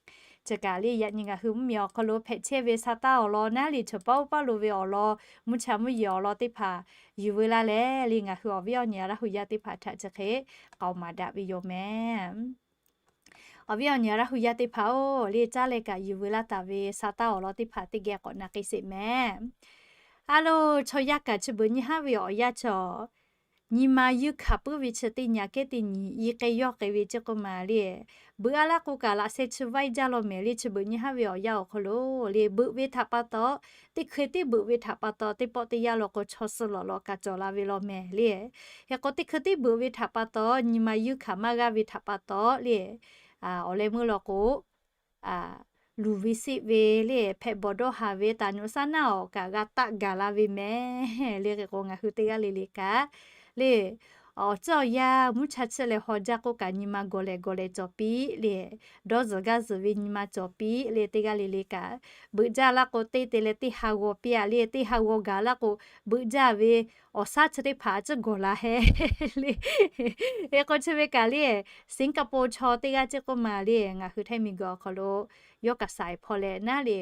Chi kaꞈ le yaꞈ nyi ngaˬ hui mvuhˇmiˬ awˬ hk'aw lo hpehꞈ chehˇ ve sa taˇ awˬ lawn naˉ le, chaw paˉ oˇ paˉ lo ve awˬ lawn mvuhˇ cha mvuhˇ yeˬ awˬ lawn teˇ hpaˍ yuˬ veu laˇ leh le, ngaˬ hui awˬ viˉ awˬ nyi Laˇ hu yaˇ teˇ hpaˍ htaꞈ chi hk'e k'aoˍ maˍ daꞈ ve yoˬ mehˍ. Awˬ viˉ awˬ nyi Laˇ hu yaˇ teˇ hpaˍ-oˬ, le caˇ leh kaꞈ yuˬ veu laˇ taˍ ve sa taˇ awˬ lawn teˇ hpaˍ teˇ geh k'awꞈ na k'ai sheˍ mehˍ. A loˬ, chaw yaˇ kaꞈ chi beuꞈ nyi haˉ ve awˬ yanˇ chaw nyi ma yuˇ hkanˍ puiˉ ve chi teˇ nyi kehˉ teˇ nyi i k'ai yawˇ k'ai ve ceˇ k'oˆ ma le. Beuꞈ a laˇ k'o kaꞈ laꞈ sheh chi vaiˇ jaˇ law mehˍ le. Chi beuꞈ nyi haˉ ve awˬ yanˇ awˬ hk'aw lo le, beuꞈ ve htaꞈ pa taw, teˇ hkui teˇ beuꞈ ve htaꞈ pa taw teˇ pawˆ teˇ yanˇ law k'o chaw suh lawꞈ lawꞈ kaꞈ cawˬ la ve law mehˍ le. Hk'e k'o teˇ hkui teˇ beuꞈ ve htaꞈ pa taw nyi ma yuˇ hkanˍ maˇ g'aˇ ve htaꞈ pa taw le, awˬ leh meuˇ law k'o, luˬ ve seˆ ve le hpehꞈ bawˬ dawˇ haˍ ve taˍ nuꞈ saˉ naˉ awˬ kaꞈ g'a taˆ gaˬ la ve mehˍ le. Hk'e k'o ngaˬ hui teˇ g'aˇ le le kaꞈ le, awˬ ceuˬ awˬ yanˇ mvuhˇ cha chiˆ leh haw jaˇ k'oˆ kaꞈ nyi ma gawˬ lehˬ gawˬ lehˬ cawˬ piˇ le, dawˇ zuhˬ gaˇ zuhˬ ve nyi ma cawˬ piˇ le. Teˇ g'aˇ le le kaꞈ beuꞈ jaˇ laˇ k'o teˇ te leh teˇ ha g'aw piˇ-a le. Teˇ ha g'aw gaˬ laˇ k'o beuꞈ jaˇ ve awˬ shaˉ chi teˇ hpaˍ a ciˉ gawˬ la heh le. Hk'e k'o chi ve kaꞈ le, Singapore chaw teˇ g'aˇ ceˇ k'oˆ ma le, ngaˬ hui htaiˇ miˬguiˬ awˬ hk'aw lo yawˇ kaꞈ saiˍ hpawˇ leh naˉ le,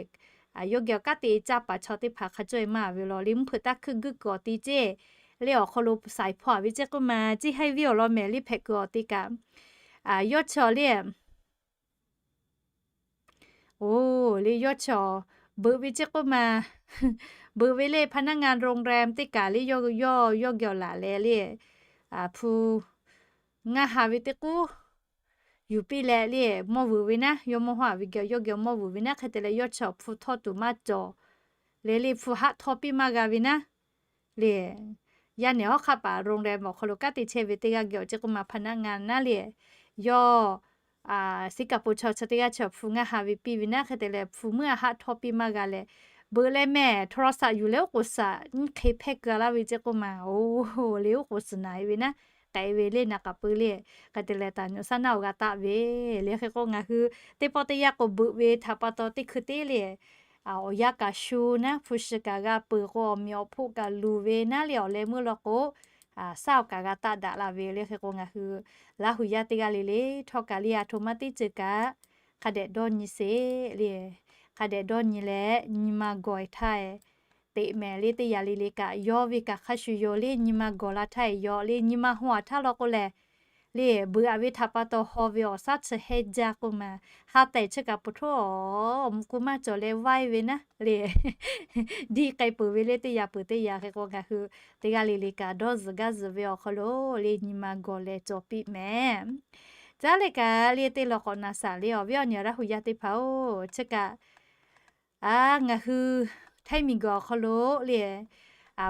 yawˇ geh awˬ kanˉ te caˇ paˍ chaw teˇ hpaˍ hk'a cawˇ-e maˇ ve law le, mvuhˇ hpeuꞈ taˇ hkuiˇ guiˇ kuiˬ awˬ te ceˇ le awˬ hk'aw lo saiˍ hpawˇ-a ve ceˇ k'oˆ ma, ceˇ haiˇ viˉ awˬ lawn mehˍ le hpehꞈ kuiˬ awˬ te kaꞈ, yawˇ chaw le Oˬ, le yawˇ chaw beuꞈ ve ceˇ k'oˆ ma, beuꞈ ve le พนักงานโรงแรม teˇ kaˬ le yawˇ, yawˇ geh awˬ laˬ leh le, hpu ngaˇ ha ve teˇ k'uˉ yuˬ piˇ leh le, mawˇ vuiˬ ve naˉ, yawˇ mawˇ haw ve geh yawˇ geh mawˇ vuiˬ ve naˉ hk'e te leh yawˇ chaw hpu htawˇ tuˬ maˇ cawˬ leh le, hpu haˆ htawˇ piˇ maˇ g'a ve naˉ le. Yaˇ nehˬ hawˉ hk'aˆ paˍ โรงแรม awˬ hk'aw lo kanˉ te chehˇ ve teˇ g'aˇ geh awˬ ceˇ k'oˆ ma พนักงาน naˉ le, yawˇ Singapore chaw chi teˇ g'aˇ chaw hpu ngaˇ ha ve piˇ ve naˉ hk'e te leh hpu meuˇ a haˆ htawˇ piˇ maˇ g'a leh, beuꞈ leh mehˬ โทรศัพท์ yuˬ leh oˉ k'oˍ saꞈ nyiˇ hk'e hpehˇ keu laˇ ve ceˇ k'oˆ ma. Oˬ, le oˉ k'oˍ suhˍ naˍ-e ve naˉ, k'ai ve le naˍ k'aˍ pui le, hk'e te leh taˍ nuꞈ saˉ naˉ awˬ g'a taˆ ve le. Hk'e k'o ngaˬ hui teˇ pawˆ teˇ yanˇ k'o beuꞈ ve htaꞈ pa taw teˇ hkui teˇ le awˬ yanˇ kaꞈ shu naˉ, hpu shi kaꞈ g'a peuˬ k'o awˬ meꞈ awˬ hpfuhˆ kaꞈ luˬ ve naˉ le awˬ leh meuˇ law k'o, saˉ awˬ kaꞈ g'a taˆ daꞈ la ve le. Hk'e k'o ngaˬ hui Laˇ hu yaˇ teˇ g'aˇ le le htawˇ kaꞈ le a htoꞈ ma teˇ ceuˬ kaꞈ hk'a dehꞈ dawˇ nyi sheˍ le. Hk'a dehꞈ dawˇ nyi leh nyi ma gawˬ-e htaˇ teꞈ mehˍ le. Teˇ yanˇ le le kaꞈ yawˇ ve kaꞈ hk'a shuˍ yoˬ le, nyi ma gawˬ la htaˇ yaw le, nyi ma haw-a htaˇ law k'o lehˬ le, beuꞈ aꞈ ve htaꞈ pa taw haw ve awˬ shaˉ chi heh jaˇ k'oˆ ma. Ha tehˬ chi kaꞈ puˬ htoˇ awˬ mvuhˇ k'u maˇ cawˬ leh vaiˇ ve naˉ le, diˇ k'ai peuˬ ve le teˇ yanˇ peuˬ teˇ yanˇ. Hk'e k'o ngaˬ hui teˇ g'aˇ le le kaꞈ dawˇ zuhˬ gaˇ zuhˬ ve awˬ hk'aw lo le nyi ma gawˬ leh cawˬ piˇ mehˍ. Caˉ leh kaꞈ le teˇ law k'awꞈ naˍ saˍ le awˬ viˉ awˬ nyi Laˇ hu yaˇ teˇ hpaˍ-oˬ, chi kaꞈ ngaˬ hui ไทย miˬguiˬ awˬ hk'aw lo le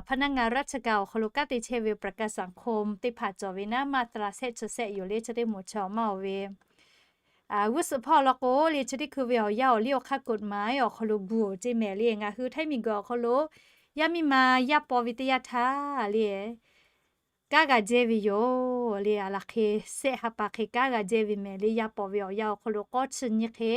พนักงานราชการ awˬ hk'aw lo kanˉ te chehˇ ve ประกันสังคม teˇ hpaˍ cawˬ ve naˉ, มาตรา shehˆ chi shehˆ yoˬ le chi teˇ moˍ chi awˬ maˇ oˬ ve g'uˇ suhˍ hpawˇ law k'o le chi teˇ hkui ve awˬ yanˇ awˬ liˇ awˬ hk'aˇ กฎหมาย awˬ hk'aw lo gu-oˬ ceˇ mehˍ le. Ngaˬ hui ไทย miˬguiˬ awˬ hk'aw lo yaˇ miˇ ma yaˇ paw ve teˇ yanˇ htaˇ le kanˉ g'a jehˇ ve yoˬ le. A laˬ hk'e shehˆ ha pa hk'e kanˉ g'a jehˇ ve mehˍ le. Yaˇ paw ve awˬ yanˇ awˬ hk'aw lo k'awˇ chi nyi hk'e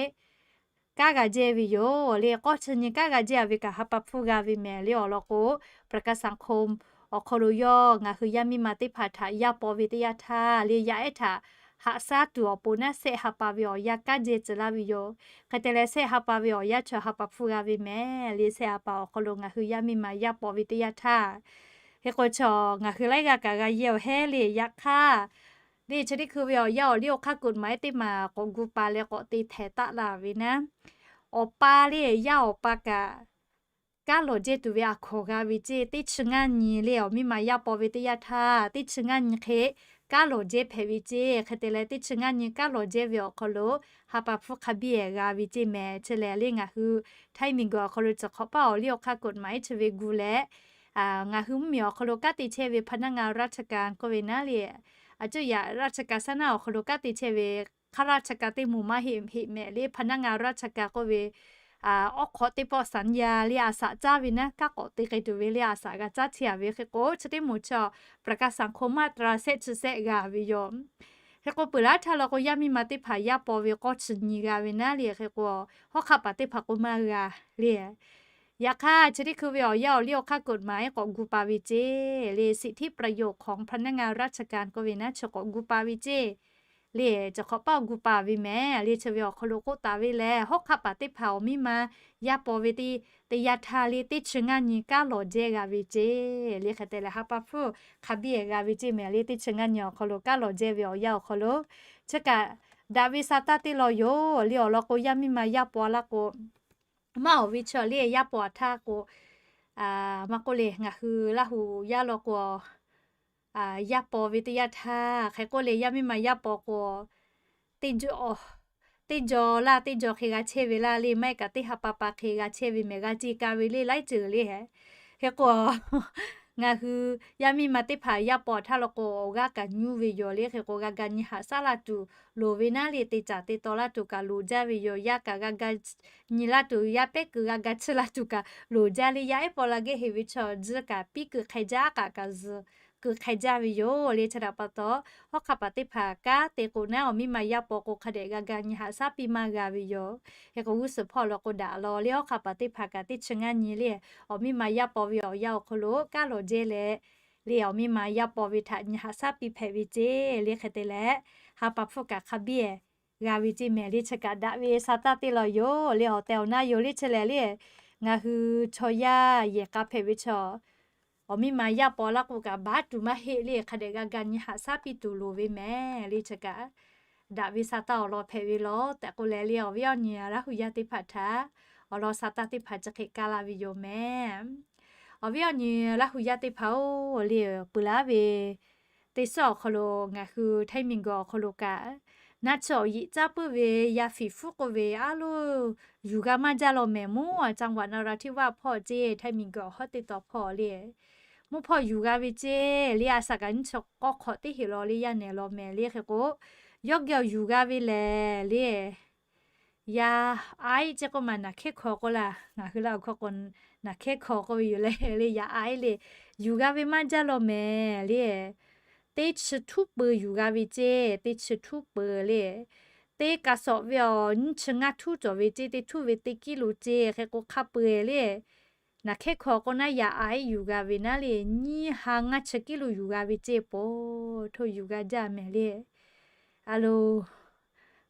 kanˉ g'a jehˇ ve yoˬ le. K'awˇ chi nyi kanˉ g'a jehˇ-a ve kaꞈ ha pa hpfuhˇ g'a ve mehˍ le. Awˬ lawn k'o ประกันสังคม awˬ hk'aw lo yawˇ ngaˬ hui yaˇ miˇ ma teˇ hpaˍ htaꞈ yaˇ paw ve teˇ yanˇ htaˇ le yaˇ ehˉ htaꞈ haꞈ shaˉ tuˬ awˬ pon naˉ shehˆ ha pa ve awˬ yanˇ kanˉ jehˇ tcuh laˇ ve yoˬ. Hk'e te leh shehˆ ha pa ve awˬ yanˇ chi ha pa hpfuhˇ g'a ve mehˍ le. Shehˆ ha pa awˬ hk'aw lo ngaˬ hui yaˇ miˇ ma yaˇ paw ve teˇ yanˇ htaˇ, hk'e k'o chi ngaˬ hui laiˉ g'aˇ kaꞈ g'a yehˇ-oˬ hehˉ le. Yaꞈ hk'aˇ le chi teˇ hkui ve awˬ yanˇ awˬ liˇ awˬ hk'aˇ กฎหมาย teˇ maˬ k'awꞈ gu pa leh k'awꞈ te htehˍ taˆ la ve naˉ, awˬ pa le yaˇ awˬ pa kaꞈ kanˉ lawˬ jehˇ tuˬ ve a hkawnˍ g'a ve ceˇ. Teˇ chi ngaˇ nyi le awˬ miˇ ma yaˇ paw ve teˇ yanˇ htaˇ teˇ chi ngaˇ nyi hk'e kanˉ lawˬ jehˇ hpehꞈ ve ceˇ. Hk'e te leh teˇ chi ngaˇ nyi kanˉ lawˬ jehˇ ve awˬ hk'aw lo ha pa hpfuhˇ hk'a biˇ-ehˍ g'a ve ceˇ mehˍ. Chi lehˬ le ngaˬ hui ไทย miˬguiˬ awˬ hk'aw lo chi hk'awꞈ paˇ awˬ liˇ awˬ hk'aˇ กฎหมาย chi ve gu leh ngaˬ hui mvuhˇmiˬ awˬ hk'aw lo kanˉ te chehˇ ve พนักงานราชการ k'oˆ ve naˉ le, a cuˇ yaꞈ ราชการ saˉ naˉ awˬ hk'aw lo kanˉ te chehˇ ve ข้าราชการ teˇ moˍ maˇ heˆ heˆ mehˍ le. พนักงานราชการ k'oˆ ve awˉ hk'awꞈ teˇ pawˆ สัญญา le a shaꞈ caˉ ve naˉ, kanˉ k'awꞈ te k'ai tuˬ ve le a shaꞈ g'a caˉ chehˇ-a ve. Hk'e k'o chi teˇ moˍ chi ประกันสังคม มาตรา shehˆ chi shehˆ g'a ve yoˬ. Hk'e k'o peuˬ laˇ htaˇ law k'o yaˇ miˇ ma teˇ hpaˍ yaˇ paw ve k'awˇ chi nyi g'a ve naˉ le. Hk'e k'o hawˉ hk'aˆ paˍ teˇ hpaˍ k'o maˇ g'a le. Yaꞈ hk'aˇ chi teˇ hkui ve awˬ yanˇ awˬ liˇ awˬ hk'aˇ กฎหมาย k'awꞈ gu pa ve ceˇ le. สิทธิประโยชน์ของพนักงานราชการ k'oˆ ve naˉ chi k'awꞈ gu pa ve ceˇ le. Chi hk'awꞈ paˇ gu pa ve mehˍ le. Chi ve awˬ hk'aw lo k'oˆ taˍ ve lehˬ hawˉ hk'aˆ paˍ teˇ hpaˍ awˬ miˇ ma yaˇ paw ve teˇ yanˇ htaˇ le teˇ chi ngaˇ nyi kanˉ lawˬ jehˇ g'a ve ceˇ le. Hk'e te leh ha pa hpfuhˇ hk'a biˇ-ehˍ g'a ve ceˇ mehˍ le. Teˇ chi ngaˇ nyi awˬ hk'aw lo kanˉ lawˬ jehˇ ve awˬ yanˇ awˬ hk'aw lo chi kaꞈ daꞈ ve sa taˇ teˇ law yoˬ le. Awˬ lawn k'o yaˇ miˇ ma yaˇ paw laˇ k'o maˇ awˬ ve chi le yaˇ paw htaˇ k'o maˇ k'oˆ le ngaˬ hui Laˇ hu yaˇ law k'o yaˇ paw ve teˇ yanˇ htaˇ hk'e k'oˆ le yaˇ miˇ ma yaˇ paw k'o teˇ jaw laˇ teˇ jaw hk'e g'a chehˇ ve laˇ le. Maˇ heˆ kaꞈ teˇ ha pa pa hk'e g'a chehˇ ve mehˍ g'a ce ka ve le laiˉ ceuˬ le. Hk'e k'o ngaˬ hui yaˇ miˇ ma teˇ hpaˍ yaˇ paw htaˇ law k'o awˬ g'aˇ kaꞈ nyu ve yoˬ le. Hk'e k'o g'a ga nyi haꞈ shaˉ laˇ tuˬ loˍ ve naˉ le. Te caˍ te taw laˇ tuˬ kaꞈ loˍ jaˇ ve yoˬ. Yaˇ kaꞈ g'a ga nyi laˇ tuˬ yaˇ pehˉ kuiˬ g'a ga chiˇ laˇ tuˬ kaꞈ loˍ jaˇ le. Yaˇ ehˉ paw la geh heꞈ ve chaw tzuhˇ kaꞈ piˉ kuiˬ hk'e jaˇ, aˉ k'aꞈ kaꞈ zuhˬ kuiˬ hk'e jaˇ ve yoˬ le. Chi htaꞈ pa taw hawˉ hk'aˆ paˍ teˇ hpaˍ kanˉ te k'o naˉ awˬ miˇ ma yaˇ paw k'o hk'a dehꞈ g'a ga nyi haꞈ shaˉ piˇ maˇ g'a ve yoˬ. Hk'e k'o g'uˇ suhˍ hpawˇ law k'o daꞈ law le hawˉ hk'aˆ paˍ teˇ hpaˍ kaꞈ teˇ chi ngaˇ nyi le awˬ miˇ ma yaˇ paw ve awˬ yanˇ awˬ hk'aw lo kanˉ lawˬ jehˇ leh le awˬ miˇ ma yaˇ paw ve htaꞈ nyi haꞈ shaˉ piˇ hpehꞈ ve ceˇ le. Hk'e te leh ha pa hpfuhˇ kaꞈ hk'a biˇ-ehˍ g'a ve ceˇ mehˍ le. Chi kaꞈ daꞈ ve sa taˇ teˇ law yoˬ le. Awˬ tehˬ awˬ na yoˬ le. Chi lehˬ le ngaˬ hui chaw yaˇ yehˬ k'a hpehꞈ ve chaw awˬ miˇ ma yaˇ paw laˇ k'o kaꞈ baˉ tuˬ maˇ heˆ le. Hk'a dehꞈ g'a ga nyi haꞈ shaˉ piˇ tuˬ loˍ ve mehˍ le. Chi kaꞈ daꞈ ve sa taˇ awˬ lawn hpehꞈ ve law tehꞈ k'oˆ leh le awˬ viˉ awˬ nyi Laˇ hu yaˇ teˇ hpaˍ htaꞈ awˬ lawn sa taˇ teˇ hpaˍ chi hk'e kaˇ laˇ ve yoˬ mehˍ. Awˬ viˉ awˬ nyi Laˇ hu yaˇ teˇ hpaˍ-oˬ le, peuˬ laˇ ve teˇ suhˉ awˬ hk'aw lo ngaˬ hui ไทย miˬguiˬ awˬ hk'aw lo kaꞈ naˆ chi awˬ yeꞈ caˇ puiˉ ve yaˇ fiˍ hpfuhˇ k'oˆ ve a loˬ yuˬ g'a maˇ jaˇ law mehˍ. Mvuhˇ Caˇ g'aꞈ naˍ ra htiˇ vaˇ hpawˇ ceˇ ไทย miˬguiˬ awˬ hawˉ teˇ taw hpawˇ le mvuhˇ hpawˇ yuˬ g'a ve ceˇ le. A shaꞈ kaꞈ nyiˇ chi k'awˇ hk'awꞈ teˇ heꞈ law le yaˇ nehˬ law mehˍ le. Hk'e k'o yawˇ geh awˬ yuˬ g'a ve lehˬ le yaˇ aiˉ ceˇ k'oˆ ma naˬ hkehˉ hkaw k'oˆ laˇ. Ngaˬ hui laˇ awˬ hkawˇ k'o naˬ hkehˉ hkaw k'oˆ ve yoˬ le. Le yaˇ aiˉ le yuˬ g'a ve maˇ jaˇ law mehˍ le. Teˇ chi htuˉ peuˬ yuˬ g'a ve ceˇ, teˇ chi htuˉ peuˬ le. Teˇ kaꞈ sawꞈ ve awˬ nyiˇ chi ngaˇ htuˉ cawˬ ve ceˇ, teˇ htuˉ ve teˇ kiˉ lo ceˇ. Hk'e k'o hk'a peu-eˬ le naˬ hkehˉ hkaw k'oˆ naˉ yaˇ aiˉ yuˬ g'a ve naˉ le nyiˇ ha ngaˇ chi kiˉ lo yuˬ g'a ve ceˇ. Poˬ hto yuˬ g'a jaˇ mehˍ le. A loˬ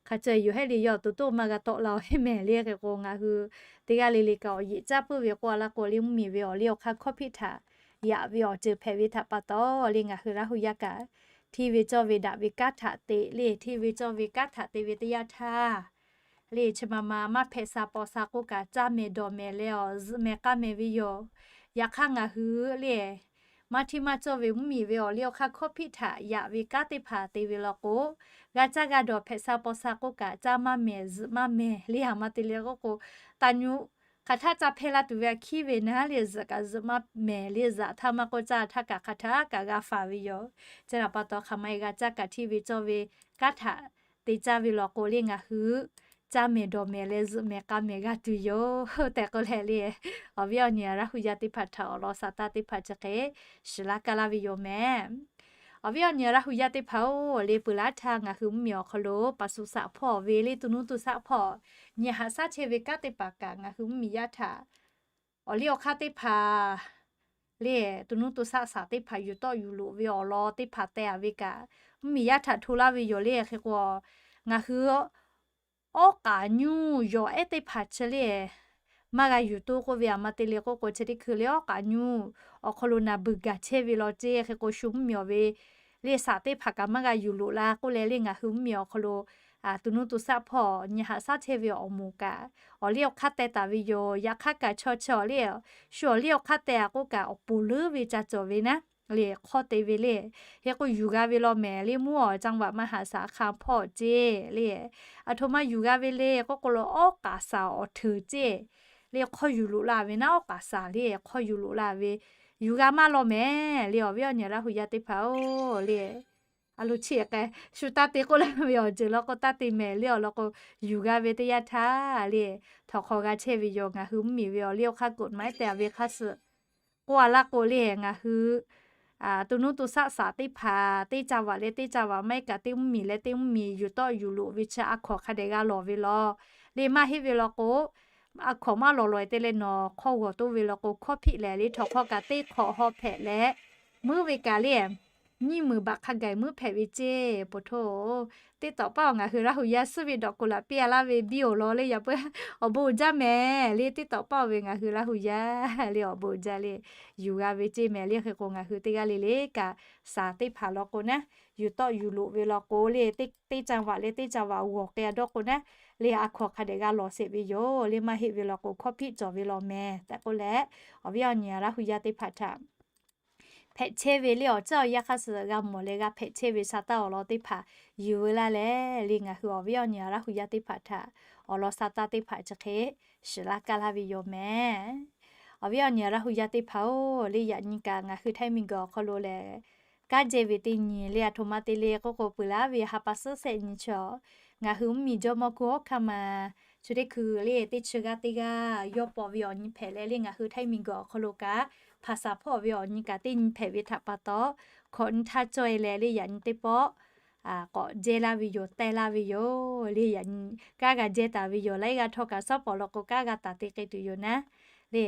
hk'a ceh yoˬ hehˉ le yawˇ to toˆ maˇ g'a tawˆ la-oˬ hehˉ mehˍ le. Hk'e k'o ngaˬ hui teˇ g'aˇ le le kaꞈ awˬ yeꞈ caˇ puiˉ ve k'oˆ a laˇ k'o le mvuhˇmiˬ ve awˬ liˇ awˬ hk'aˇ hkawˇ hpiˆ htaꞈ yaꞈ ve awˬ ceuˬ hpehꞈ ve htaꞈ pa taw le ngaˬ hui Laˇ hu yaˇ kaꞈ hteˇ ve cawˇ ve daꞈ ve kanˉ htaꞈ te le, hteˇ ve cawˇ ve kanˉ htaꞈ te ve teˇ yanˇ htaˇ le, chi ma ma maˇ hpehꞈ sha paw sha k'oˆ kaꞈ, caˇ mehˍ dawˬ mehˍ leh awˬ zuhꞈ mehˍ k'aˇ mehˍ ve yoˬ. Yaꞈ hk'aˇ ngaˬ hui le, maˇ hteˇ maˇ cawˇ ve mvuhˇmiˬ ve awˬ liˇ awˬ hk'aˇ hkawˇ hpiˆ htaꞈ yaꞈ ve kanˉ teˇ hpaˍ te ve law k'o, g'a caˇ g'a dawˬ hpehꞈ sha paw sha k'oˆ kaꞈ, caˇ maˇ mehˍ zuhꞈ maˇ mehˍ le, a ma te le k'oˆ k'o, taˍ nyu hk'aˬ htaˆ caˇ hpehˇ laˇ tuˬ ve a hkiˉ ve naˉ le, zuhꞈ kaꞈ zuhꞈ maˇ mehˍ le, zuhꞈ htaˇ maˇ k'oˆ, caˇ htaˇ kaꞈ hk'aˬ htaˆ kaꞈ g'a faˍ ve yoˬ. Chi htaꞈ pa taw hk'aˬ ma e g'a caˇ kaꞈ hteˇ ve cawˇ ve kanˉ htaꞈ te caˇ ve law k'o le, ngaˬ hui caˇ mehˍ dawˬ mehˍ leh zuhꞈ mehˍ k'a mehˍ g'a tuˬ yoˬ tehꞈ k'oˆ leh le, awˬ viˉ awˬ nyi Laˇ hu yaˇ teˇ hpaˍ htaꞈ awˬ lawn sa taˇ teˇ hpaˍ chi hk'e shiˍ laˇ kaˇ laˇ ve yoˬ mehˍ. Awˬ viˉ awˬ nyi Laˇ hu yaˇ teˇ hpaˍ-oˬ, le peuˬ laˇ htaˇ ngaˬ hui mvuhˇmiˬ awˬ hk'aw lo paˍ suh saꞈ hpawˇ ve le, to nuˇ to saꞈ hpawˇ nyi haꞈ shaˉ chehˇ ve kanˉ teˇ hpaˍ kaꞈ ngaˬ hui mvuhˇmiˬ yaˇ htaꞈ awˬ liˇ awˬ hk'aˇ teˇ hpaˍ le, to nuˇ to saꞈ saˍ teˇ hpaˍ yuˬ tawˆ yuˬ loꞈ ve awˬ lawn teˇ hpaˍ teh a ve kaꞈ, mvuhˇmiˬ yaˇ htaꞈ hto laˇ ve yoˬ le. Hk'e k'o, ngaˬ hui awˉ k'aꞈ nyuˇ yawˬ ehˉ teˇ hpaˍ chi le, maˇ g'a yuˬ toˇ k'oˆ ve, a ma te le k'oˆ k'o, chi teˇ hkui le awˉ k'aꞈ nyuˇ awˬ hk'aw lo naˍ beuˬ gaˬ chehˇ ve law ceˇ. Hk'e k'o, shu mvuhˇmiˬ awˬ ve le saˍ teˇ hpaˍ kaꞈ maˇ g'a yuˬ loꞈ la k'oˆ leh le, ngaˬ hui mvuhˇmiˬ awˬ hk'aw lo to nuˇ to saꞈ hpawˇ nyi haꞈ shaˉ chehˇ ve awˬ moˍ kaꞈ, awˬ liˇ awˬ hk'aˇ teh taˍ ve yoˬ. Yaꞈ hk'aˇ kaꞈ chaw chi awˬ le, shu awˬ liˇ awˬ hk'aˇ teh a k'oˆ kaꞈ, awˬ poˍ leuˉ ve ca cawˬ ve naˉ le, hk'awˇ te ve le. Hk'e k'o, yuˬ g'a ve law mehˍ le, mvuhˇ awˬ จังหวัดมหาสารคาม hpawˇ ceˇ le. Aˬ htoꞈ ma yuˬ g'a ve le k'oˆ k'o, lo awˉ k'aꞈ saˍ awˬ hteuꞈ ceˇ le, hk'awˇ yuˬ loꞈ la ve naˉ, awˉ k'aꞈ saˍ le hk'awˇ yuˬ loꞈ la ve, yuˬ g'a maˇ law mehˍ le, awˬ viˉ awˬ nyi Laˇ hu yaˇ teˇ hpaˍ-oˬ le. A lo chi k'ai shu taˇ te k'oˆ laˇ ve awˬ ceuˬ law k'o, taˇ te mehˍ le awˬ lawn k'o, yuˬ g'a ve teˇ yanˇ htaˇ le, htawnˍ hk'aw g'a chehˇ ve yoˬ. Ngaˬ hui mvuhˇmiˬ ve awˬ liˇ awˬ hk'aˇ กฎหมาย teh a ve hk'a shuˍ k'oˆ a laˇ k'o le, ngaˬ hui to nuˇ to saꞈ saˍ teˇ hpaˍ, teˇ จังหวัด leh teˇ จังหวัด maˇ heˆ kaꞈ teˇ mvuhˇmiˬ leh teˇ mvuhˇmiˬ yuˬ tawˆ yuˬ loꞈ ve chi a hkawnˍ hk'a dehꞈ g'a lawˬ ve law le, maˇ heˆ ve law k'o, a hkawnˍ maˇ lawˬ lawˬ e te leh nawˬ hk'awˇ g'awˬ toˇ ve law k'o, hkawˇ hpiˆ lehˬ le, htawnˍ hk'aw kaꞈ teˇ hk'awꞈ haw hpehꞈ leh, muiˉ ve kaꞈ le nyiˇ meunˍ baꞈ hk'a gaˬ muiˉ hpehꞈ ve ceˇ. Poˬ htoˇ, teˇ tawꞈ paˆ ngaˬ hui Laˇ hu yaˇ suhˉ ve dawꞈ k'oˍ laꞈ piˇ a laˇ ve biˇ oˬ law le, yaꞈ puiˉ awˬ bon uiˍ jaˇ mehˍ le. Teˇ tawꞈ paˆ ve ngaˬ hui Laˇ hu yaˇ le awˬ bon uiˍ jaˇ le, yuˬ g'a ve ceˇ mehˍ le. Hk'e k'o, ngaˬ hui teˇ g'aˇ le le kaꞈ saˍ teˇ hpaˍ law k'o naˉ, yuˬ tawˆ yuˬ loꞈ ve law k'o le, teˇ จังหวัด leh teˇ จังหวัด g'awˬ k'ai a dawˇ k'o naˉ le, a hkawnˍ hk'a dehꞈ g'a lawˬ sheˍ ve yoˬ le. Maˇ heˆ ve law k'o, hkawˇ hpiˆ cawˬ ve law mehˍ tehꞈ k'oˆ leh, awˬ viˉ awˬ nyi Laˇ hu yaˇ teˇ hpaˍ htaꞈ hpehꞈ chehˇ ve le awˬ ceuˬ awˬ yanˇ hk'a shuˍ g'a mawˬ leh g'a hpehꞈ chehˇ ve sha taˇ awˬ lawn teˇ hpaˍ yuˬ veu laˇ leh le, ngaˬ hui awˬ viˉ awˬ nyi Laˇ hu yaˇ teˇ hpaˍ htaꞈ awˬ lawn sha taˇ teˇ hpaˍ chi hk'e shiˍ laˇ kaˇ laˇ ve yoˬ mehˍ. Awˬ viˉ awˬ nyi Laˇ hu yaˇ teˇ hpaˍ-oˬ le, yaꞈ nyi kaꞈ ngaˬ hui htaiˇ miˬguiˬ awˬ hk'aw lo lehˬ, kanˉ jehˇ ve teˇ nyi le, aˬ htoꞈ ma te le k'oˆ k'o, peuˬ laˉ ve ha pa suhˉ shehˆ nyi chi ngaˬ hui mvuhˇmiˬ jawˇmawˇ hkunˉ hawˉ hkanˇ ma chi teˇ hkui le teˇ chi g'aˇ teˇ g'aˇ yawˇ paw ve awˬ nyi hpehꞈ leh le, ngaˬ hui htaiˇ miˬguiˬ awˬ hk'aw lo kaꞈ hpaˍ saˍ hpawˇ ve awˬ nyi kaꞈ teˇ nyi hpehꞈ ve htaꞈ pa taw, hkawꞈ nyi htaˇ cawˇ e leh le, yaꞈ nyi teˇ pawˆ k'awꞈ jehˇ laˇ ve yoˬ, teh laˇ ve yoˬ le. Yaꞈ nyi kanˉ g'a jehˇ taˍ ve yoˬ. Laiˉ g'aˇ htawˇ kaꞈ shaˉ pawˍ law k'o, kanˉ g'a taˍ te k'ai tuˬ yoˬ naˉ le.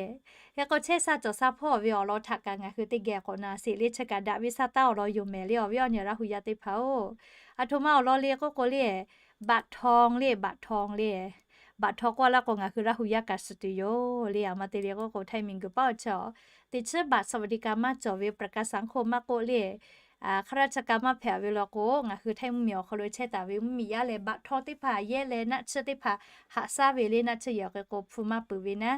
Hk'e k'o, chehˇ sha cawˬ sha hpawˇ ve awˬ lawn htaꞈ kaꞈ ngaˬ hui teˇ geh k'awꞈ na sheˍ le, chi kaꞈ daꞈ ve sha taˇ awˬ lawn yoˬ mehˍ le, awˬ viˉ awˬ nyi Laˇ hu yaˇ teˇ hpaˍ-oˬ. Aˬ htoꞈ ma awˬ lawn le k'oˆ k'o le, บัตรทอง le, บัตรทอง le, บัตรทอง k'oˆ a laˇ k'o, ngaˬ hui Laˇ hu yaˇ kaꞈ shiˍ tuˬ yoˬ le. Aˬ ma te le k'oˆ k'o, htaiˇ miˬguiˬ paˉ awˬ chi teˇ chi บัตรสวัสดิการ maˇ cawˬ ve ประกันสังคม maˇ k'oˆ le, hk'a laˇ chi ka maˇ hpehꞈ ve law k'o, ngaˬ hui htaiˇ mvuhˇmiˬ awˬ hk'aw lo chehˇ taˍ ve mvuhˇmiˬ yaˇ leh บัตรทอง teˇ hpaˍ yehˇ leh naˆ tsuhˇ teˇ hpaˍ haꞈ shaˉ ve le, naˆ tsuhˇ yehˬ k'e k'o hpu maˇ peuˬ ve naˉ.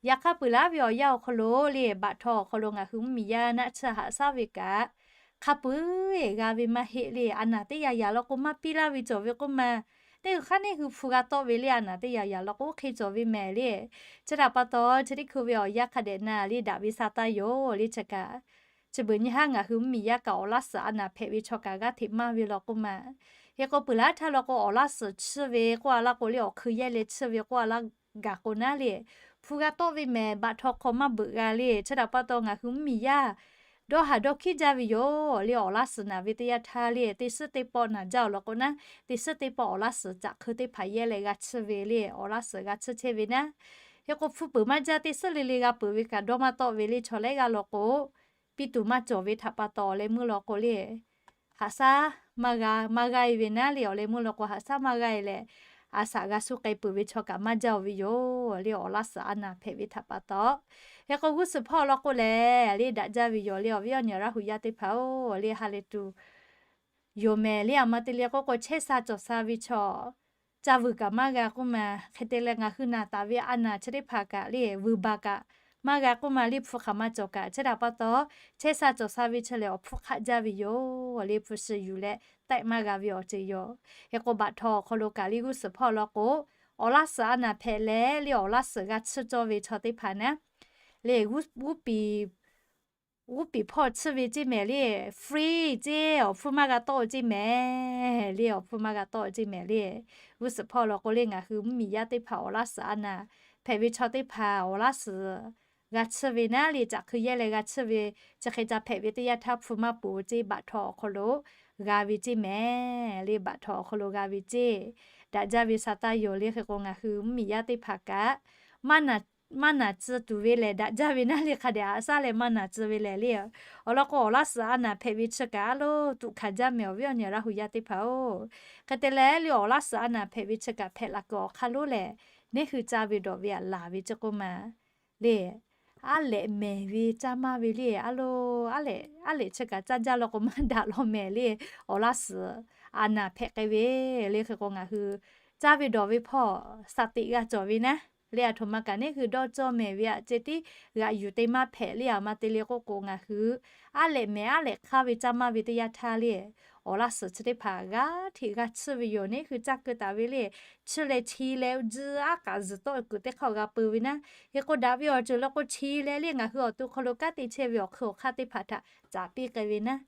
Yaꞈ hk'aˇ peuˬ laˉ ve awˬ yanˇ awˬ hk'aw lo le, บัตรทอง awˬ hk'aw lo ngaˬ hui mvuhˇmiˬ yaˇ naˆ tsuhˇ haꞈ shaˉ ve kaꞈ, hk'a peu-eˬ g'a ve maˇ heˆ le. A naˬ teˇ yaꞈ yaꞈ law k'o, maˇ piˇ laˇ ve cawˬ ve k'oˆ ma, teˇ hui hk'aˇ neˇ hui hpu g'a tawˆ ve le, a naˬ teˇ yaꞈ yaꞈ law k'o, oˇ hk'e cawˬ ve mehˍ le. Chi htaꞈ pa taw, chi teˇ hkui ve awˬ yanˇ hk'a dehꞈ na le, daꞈ ve sha taˇ yoˬ le. Chi kaꞈ, chi beuꞈ nyi haˉ ngaˬ hui mvuhˇmiˬ yaˇ kaꞈ awˬ laˇ suhˍ a naˬ hpehꞈ ve chaw kaꞈ g'aˇ hteꞈ maˇ ve law k'oˆ ma. Hk'e k'o, peuˬ laˉ htaˇ law k'o, awˬ laˇ suhˍ chiˇ ve k'oˆ a laˇ k'o le, awˬ hk'eun yehˇ leh chiˇ ve k'oˆ a laˇ gaˬ k'o naˉ le, hpu g'a tawˆ ve mehˍ, บัตรทอง hk'aw maˇ beuꞈ g'a le. Chi htaꞈ pa taw, ngaˬ hui mvuhˇmiˬ yaˇ dawˇ haˍ dawˇ hkiˉ jaˇ ve yoˬ le. Awˬ laˇ suhˍ naˬ ve teˇ yanˇ htaˇ le, teˇ suhˉ teˇ pawˆ naˬ jaˇ awˬ lawn k'o naˉ, teˇ suhˉ teˇ pawˆ awˬ laˇ suhˍ caꞈ hk'eu teˇ hpaˍ yehˇ leh g'a chiˇ ve le, awˬ laˇ suhˍ g'a chiˇ chehˇ ve naˉ. Hk'e k'o, hpu peuˬ maˇ jaˇ, teˇ suhˉ le le g'a peuˬ ve kaꞈ dawˇ maˇ tawˆ ve le. Chaw laiˉ g'aˇ law k'o, piˇ tuˬ maˇ cawˬ ve htaꞈ pa taw, awˬ leh meuˇ law k'o le, haꞈ shaˉ maˇ g'a, maˇ g'aˇ e ve naˉ le. Awˬ leh meuˇ law k'o, haꞈ shaˉ maˇ g'aˇ e leh, a shaꞈ g'a suh k'ai peuˬ ve chaw kaꞈ maˇ jaˇ-oˬ ve yoˬ le. Awˬ laˇ suhˍ a naˬ hpehꞈ ve htaꞈ pa taw, hk'e k'o, g'uˇ suhˍ hpawˇ law k'o lehˬ le, daꞈ jaˇ ve yoˬ le. Awˬ viˉ awˬ nyi Laˇ hu yaˇ teˇ hpaˍ-oˬ le, ha lehˬ tuˬ yoˬ mehˍ le. Aˬ ma te leh k'oˆ k'o, chehˇ sha cawˬ sha ve chaw ca vuiˬ kaꞈ maˇ g'a k'oˆ ma. Hk'e te leh ngaˬ hui naˬ taˍ ve a naˍ chi teˇ hpaˍ kaꞈ le vuiˬ baˬ kaꞈ maˇ g'a k'oˆ ma le, hpu hk'aˬ ma cawˬ kaꞈ chehˇ htaꞈ pa taw, chehˇ sha cawˬ sha ve chi lehˬ awˬ hpu hk'aˆ jaˇ ve yoˬ le, hpu shi yuˬ leh taiˆ maˇ g'a ve awˬ ceuˬ yoˬ. Hk'e k'o, baꞈ htaw awˬ hk'aw lo kaꞈ le g'uˇ suhˍ hpawˇ law k'o, awˬ laˇ suhˍ a naˍ hpehꞈ leh le awˬ laˇ suhˍ g'a tsuhˇ cawˇ ve chaw teˇ hpaˍ naˉ le, g'uˇ piˍ hpawˇ tsuhˇ ve ceˇ mehˍ le, free ceˇ, awˬ hpfuhˇ maˇ g'a tawˆ ceˇ mehˍ le, awˬ hpfuhˇ maˇ g'a tawˆ ceˇ mehˍ le. G'uˇ suhˍ hpawˇ law k'o le ngaˬ hui mvuhˇmiˬ yaˇ teˇ hpaˍ awˬ laˇ suhˍ a naˍ hpehꞈ ve chaw teˇ hpaˍ awˬ laˇ suhˍ g'a tsuhˇ ve naˉ le, caꞈ hk'eu yehˇ leh g'a tsuhˇ ve, chi hk'e ca hpehꞈ ve teˇ yanˇ htaˇ hpu maˇ peuˬ ceˇ, baꞈ htaw awˬ hk'aw lo g'a ve ceˇ mehˍ le, baꞈ htaw awˬ hk'aw lo g'a ve ceˇ. Daꞈ jaˇ ve sa taˇ yoˬ le. Hk'e k'o ngaˬ hui mvuhˇmiˬ yaˇ teˇ hpaˍ kaꞈ maˇ naˬ tcuh tuˬ ve lehˬ daꞈ jaˇ ve naˉ le, hk'a dehꞈ haꞈ shaˉ leh maˇ naˬ tcuh ve lehˬ le. Awˬ lawn k'o, awˬ laˇ suhˍ a naˍ hpehꞈ ve chi kaꞈ a loˉ tuꞈ hkanˍ jaˇ mehˍ awˬ viˉ awˬ nyi Laˇ hu yaˇ teˇ hpaˍ-oˬ. Hk'e te leh le awˬ laˇ suhˍ a naˍ hpehꞈ ve chi kaꞈ hpehꞈ la kuiˬ awˬ hk'aˇ lonˉ lehˬ, neˇ hui caˇ ve dawˬ ve aꞈ laˬ ve ceˇ k'oˆ ma le. Aˉ lehꞈ mehˍ ve caˇ maˇ ve le, a loˉ aˉ lehꞈ, aˉ lehꞈ chi kaꞈ caˇ jaˇ law k'o maˇ daꞈ law mehˍ le. Awˬ laˇ suhˍ a naˍ hpehꞈ k'ai ve le. Hk'e k'o ngaˬ hui caˇ ve dawˬ ve hpawˇ shaˍ tiꞈ g'a cawˬ ve naˉ le, aˬ htoꞈ ma kaꞈ neˇ hui dawˇ cawˇ mehˍ ve aꞈ ceh tiˉ g'aꞈ yuˬ te maˇ hpehꞈ le. Aˬ ma te le k'oˆ k'o ngaˬ hui aˉ lehꞈ mehˍ aˉ lehꞈ hk'aˇ ve caˇ maˇ ve teˇ yanˇ htaˇ le, awˬ laˇ suhˍ chi teˇ hpaˍ g'aˇ hteꞈ g'a tsuhˇ ve yoˬ. Neˇ hui caˇ keu taˍ ve le, chi leh chi leh uˇ jiˇ aˉ k'aꞈ zuhˬ tawˆ kuiˬ teˇ hk'aˇ g'a peu ve naˉ. Hk'e k'o daꞈ ve awˬ ceuˬ law k'o chi leh le ngaˬ hui awˬ to hk'aw lo kanˉ te chehˇ ve awˬ hk'eun awˬ hk'aˇ teˇ hpaˍ htaꞈ caˍ piˇ k'ai ve naˉ.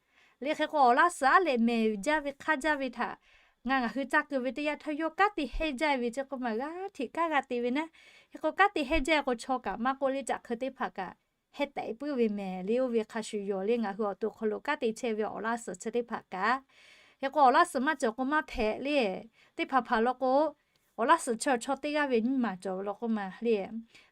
Le hk'e k'o awˬ laˇ suhˍ aˉ lehꞈ mehˍ jaˇ ve hk'aˇ jaˇ ve htaꞈ ngaˬ ngaˬ hui caˇ keu ve teˇ yanˇ htaˇ yawˇ kanˉ te hehˇ jaˇ ve ceˇ k'oˆ ma g'aˇ hteꞈ kanˉ g'a te ve naˉ. Hk'e k'o kanˉ te hehˇ jaˇ k'o chaw kaꞈ maˇ k'oˆ le, caꞈ hk'eu teˇ hpaˍ kaꞈ hehˇ tehꞈ puiˉ ve mehˍ le. Oˇ ve hk'a shuˍ yoˬ le ngaˬ hui awˬ to hk'aw lo kanˉ te chehˇ ve awˬ laˇ suhˍ chi teˇ hpaˍ kaꞈ. Hk'e k'o awˬ laˇ suhˍ maˇ cawˬ k'o maˇ hpehꞈ le. Teˇ hpaˍ hpaˍ law k'o, awˬ laˇ suhˍ chaw chaw teˇ g'aˇ ve nyiˇ maˍ cawˬ ve law k'oˆ ma le.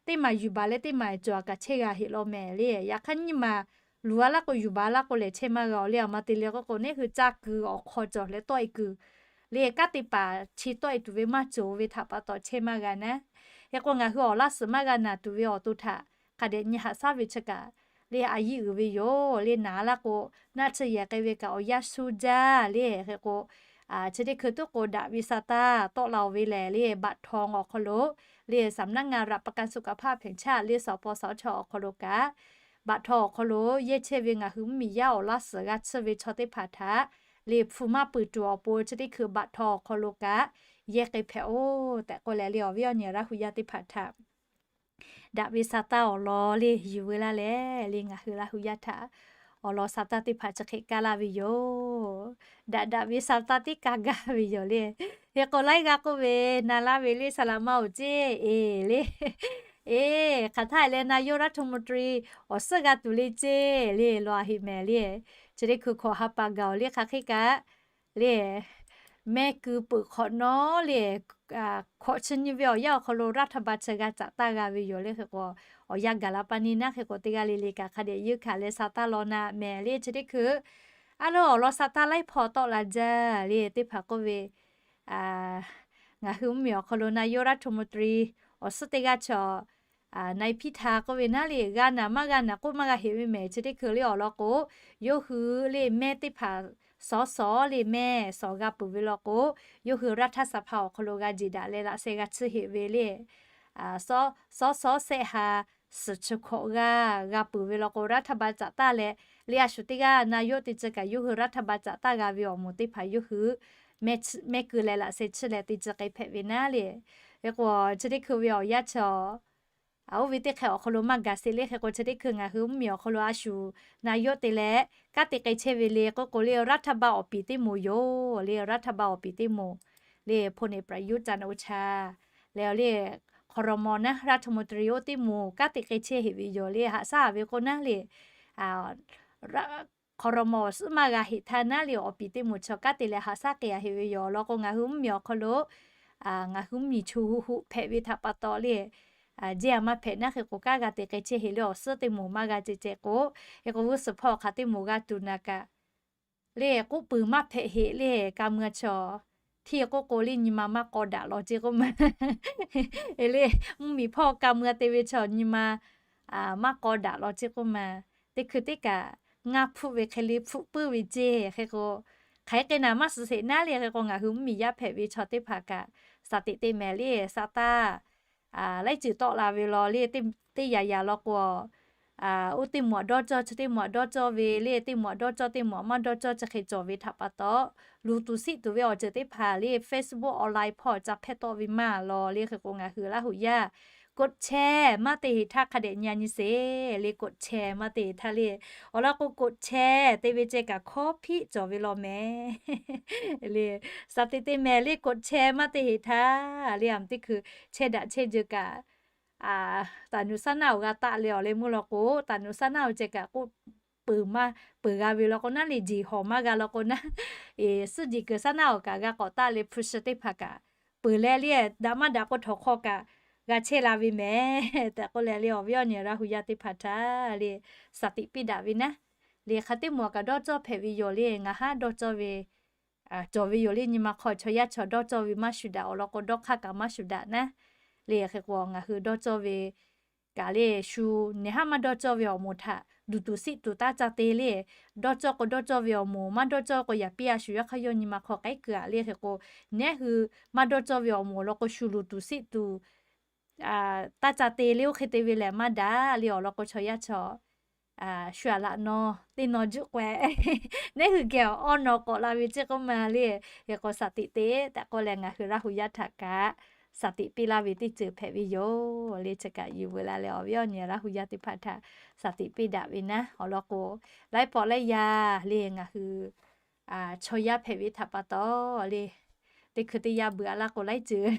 Teˇ maˍ yuˬ baˬ leh teˇ maˍ cawˬ a kaꞈ chehˇ g'a heꞈ law mehˍ le. Yaꞈ hk'aˇ nyiˇ maˍ luˬ a laˇ k'o yuˬ baˬ a laˇ k'o lehˬ chehˇ maˇ g'a-oˬ le. Aˬ ma te le k'oˆ k'o neˇ hui caˇ keu awˬ hk'aw cawˬ leh tawˆ e keu le, kanˉ te paˍ chi tawˆ e tuˬ ve maˇ cawˬ ve htaꞈ pa taw chehˇ maˇ g'a naˉ. Hk'e k'o ngaˬ hui awˬ laˇ suhˍ maˇ g'a naˬ tuˬ ve awˬ to htaꞈ hk'a dehꞈ nyi haꞈ shaˉ ve chi kaꞈ le a yiˇ uiˍ ve yoˬ le. Naˍ laˇ k'o naˆ tsuhˇ yehˬ k'ai ve kaꞈ awˬ yanˇ shu jaˇ le. Hk'e k'o chi teˇ hkui tuˉ k'o daꞈ ve sa taˇ tawˆ la-oˬ ve lehˬ le, baꞈ htaw awˬ hk'aw lo le สำนักงานหลักประกันสุขภาพแห่งชาติ le saˍ paw saˍ chaw awˬ hk'aw lo kaꞈ baꞈ htaw awˬ hk'aw lo yehˇ chehˇ ve ngaˬ hui mvuhˇmiˬ yaˇ awˬ laˇ suhˍ g'a tsuhˇ ve chaw teˇ hpaˍ htaꞈ le hpu maˇ peuˬ tuˬ awˬ pon chi teˇ hkui baꞈ htaw awˬ hk'aw lo kaꞈ yehˇ k'ai hpehꞈ-oˬ tehꞈ k'oˆ leh le awˬ viˉ awˬ nyi Laˇ hu yaˇ teˇ hpaˍ htaꞈ daꞈ ve sa taˇ awˬ lawn le yuˬ veu laˇ leh le ngaˬ hui Laˇ hu yaˇ htaꞈ awˬ lawn sa taˇ teˇ hpaˍ chi hk'e kaˇ laˇ ve yoˬ. Daꞈ daꞈ ve sa taˇ tiˉ kaˇ gaˇ ve yoˬ le. Hk'e k'o laiˉ g'aˇ k'oˆ ve na laˇ ve le saˍ laꞈ ma-oˬ ceˇ e le, eˬ hk'aˬ htaˇ leh นายกรัฐมนตรี awˬ suhˉ g'a tuˬ le ceˇ le law a heꞈ mehˍ le. Chi teˇ hkui hkawꞈ ha pa gaˬ-oˬ le hk'aˬ hk'e kaꞈ le mehˇ keu peuˬ hk'awꞈ nawˉ le hkawꞈ chi nyi ve awˬ yanˇ awˬ hk'aw lo รัฐบาล chi g'a caꞈ taˇ g'a ve yoˬ le. Hk'e k'o awˬ yanˇ gaˬ la pa neˇ naˉ hk'e k'o teˇ g'aˇ le le kaꞈ hk'a dehꞈ yeunˇ hkanˍ leh sa taˇ law na mehˍ le. Chi teˇ hkui a loˉ awˬ lawn sa taˇ laiˉ hpawˇ tawˆ la jaˇ le teˇ hpaˍ k'oˆ ve, ngaˬ hui mvuhˇmiˬ awˬ hk'aw lo นายกรัฐมนตรี awˬ suhˉ teˇ g'aˇ chaw นายพิธา k'oˆ ve naˉ le g'a naˬ maˇ g'a naˬ k'oˆ maˇ g'a heꞈ ve mehˍ. Chi teˇ hkui le awˬ lawn k'o yawˇ hui le mehˇ teˇ hpaˍ สส le mehˇ สส g'a peuˬ ve law k'o yawˇ hui รัฐสภา awˬ hk'aw lo g'a jeˬ daꞈ leh laꞈ sheh g'a tsuhˇ heꞈ ve le สส sehˆ ha suhˍ chi hkawꞈ g'aˇ g'a peuˬ ve law k'o รัฐบาล caꞈ taˇ leh le a shu teˇ g'aˇ นายก te ci kaꞈ yawˇ hui รัฐบาล caꞈ taˇ g'a ve awˬ moˍ teˇ hpaˍ yawˇ hui mehˇ keu leh laꞈ sheh tsuhˇ leh te ci k'ai hpehꞈ ve naˉ le. Hk'e k'o chi teˇ hkui ve awˬ yanˇ chi a oˇ ve teˇ hk'e awˬ hk'aw lo maˇ gaˬ sheˍ le. Hk'e k'o chi teˇ hkui ngaˬ hui mvuhˇmiˬ awˬ hk'aw lo a shu นายก te leh kanˉ te k'ai chehˇ ve le k'oˆ k'o le รัฐบาล awˬ piˍ teˇ moˍ yoˬ le. รัฐบาล awˬ piˍ teˇ moˍ le พลเอกประยุทธ์ จันทร์โอชา leh le ครม. naˉ รัฐมนตรี oˇ teˇ moˍ kanˉ te k'ai chehˇ heꞈ ve yoˬ le. Haꞈ shaˉ ve k'o naˉ le ครม. awˬ suhˉ maˇ g'a heꞈ htaˇ naˉ le awˬ piˍ teˇ moˍ chaw kanˉ te leh haꞈ shaˉ k'ai-a heꞈ ve yoˬ. Awˬ lawn k'o ngaˬ hui mvuhˇmiˬ awˬ hk'aw lo ngaˬ hui mvuhˇmiˬ chu hu hu hpehꞈ ve htaꞈ pa taw le jeˇ a maˇ hpehꞈ naˉ hk'e k'o kanˉ g'a te k'ai chehˇ heꞈ le awˬ suhˉ teˇ moˍ maˇ g'a ceh ceh k'o, hk'e k'o g'uˇ suhˍ hpawˇ hk'aˬ teˇ moˍ g'a tuˬ naˍ kaꞈ le k'oˆ puiˍ maˇ hpehꞈ heꞈ le ka muˇ a chaw hteˇ k'oˆ k'o le nyi ma maˇ k'aw daꞈ law ceˇ k'oˆ ma le mvuhˇmiˬ hpawˇ ka muˇ a te ve chaw nyi ma maˇ k'aw daꞈ law ceˇ k'oˆ ma. Teˇ hkui teˇ kaꞈ ngaˇ hpfuhˆ ve hk'e le hpfuhˆ puiˉ ve ceˇ. Hk'e k'o hk'aˬ hk'e naˍ maˇ suh sheˍ naˉ le. Hk'e k'o ngaˬ hui mvuhˇmiˬ yaˇ hpehꞈ ve chaw teˇ hpaˍ kaꞈ, shaˍ tiꞈ te mehˍ le, sa taˇ laiˉ ceuˬ tawˆ la ve law le, teˇ yaꞈ yaꞈ law k'o, oˇ teˇ maˬ dawˇ cawˇ chi teˇ maˬ dawˇ cawˇ ve le, teˇ maˬ dawˇ cawˇ teˇ maˬ maˇ dawˇ cawˇ chi hk'e cawˬ ve htaꞈ pa taw, luˬ tuˬ siˆ tuˬ ve awˬ ceuˬ teˇ hpaˍ le, Facebook online hpawˇ ca hpehˇ tawˆ ve maˇ law le. Hk'e k'o ngaˬ hui Laˇ huˍ yaˇ กดแชร์ maˇ te heˍ htaˇ hk'a dehꞈ nyi nyi sheˍ le, กดแชร์ maˇ te heˍ htaˇ le. Awˬ lawn k'o กดแชร์ te ve ceh kaꞈ hkawˇ hpiˆ cawˬ ve law mehˍ le. Shaˍ tiꞈ te mehˍ le, กดแชร์ maˇ te heˍ htaˇ le, a teˇ hkui chehˇ daꞈ chehˇ jeuˬ kaꞈ, taˍ nuˬ saˉ naˆ awˬ g'a taˆ leh awˬ leh meuˇ law k'o, taˍ nuˬ saˉ naˆ awˬ ceh kaꞈ k'oˆ peuˬ maˇ peuˬ g'a ve law k'o naˉ le, jeˬ hawˬ maˇ g'a law k'o naˉ, suhˉ jeˬ kuiˬ saˉ naˆ awˬ kaꞈ g'a k'awꞈ taˆ leh hpu shi teˇ hpaˍ kaꞈ peuˬ leh le, daꞈ maˇ daꞈ k'o htawnˍ hk'aw kaꞈ g'a chehˇ la ve mehˍ tehꞈ k'oˆ leh le, awˬ viˉ awˬ nyi Laˇ huˍ yaˇ teˇ hpaˍ htaꞈ le, shaˍ tiꞈ piˇ daꞈ ve naˉ le. Hk'aˬ teˇ maˬ kaꞈ dawˇ cawˇ hpehꞈ ve yoˬ le, ngaˬ haˉ dawˇ cawˇ ve cawˬ ve yoˬ le. Nyi ma hk'aw chaw yaˇ chaw dawˇ cawˇ ve maˇ shuˍ daꞈ, awˬ lawn k'o dawˇ hk'aˇ kaꞈ maˇ shuˍ daꞈ naˉ le. Hk'e k'o ngaˬ hui dawˇ cawˇ ve kaꞈ le, shu neˬ haˉ maˇ dawˇ cawˇ ve awˬ moˍ htaꞈ luˬ tuˬ siˆ tuˬ taˇ ca te le. Dawˇ cawˇ k'o dawˇ cawˇ ve awˬ moˍ, maˇ dawˇ cawˇ k'o yaꞈ piˇ a shu yaˇ hk'aˇ yawˇ nyi ma hk'aw k'aiˉ keu aꞈ le. Hk'e k'o neˉ hui maˇ dawˇ cawˇ ve awˬ moˍ law k'o shu luˬ tuˬ siˆ tuˬ taˇ ca te le. Oˇ hk'e te ve lehˬ maˇ daꞈ le. Awˬ lawn k'o chaw yaˇ chaw shu aꞈ laꞈ naw teˇ naw juˆ k'o, neˉ hui geh awˬ awˉ naw k'awꞈ la ve ceˇ k'oˆ ma le. Hk'e k'o shaˍ tiꞈ te tehꞈ k'oˆ leh ngaˬ hui Laˇ huˍ yaˇ htaꞈ kaꞈ shaˍ tiꞈ piˇ laˇ ve teˇ ceuˬ hpehꞈ ve yoˬ le. Chi kaꞈ yuˬ veuꞈ la leh awˬ viˉ awˬ nyi Laˇ huˍ yaˇ teˇ hpaˍ htaꞈ shaˍ tiꞈ piˇ daꞈ ve naˉ. Awˬ lawn k'o laiˉ pawˆ laiˉ yaˇ le ngaˬ hui chaw yaˇ hpehꞈ ve htaꞈ pa taw le, teˇ hkui teˇ yanˇ beuꞈ a laˇ k'o laiˉ ceuˬ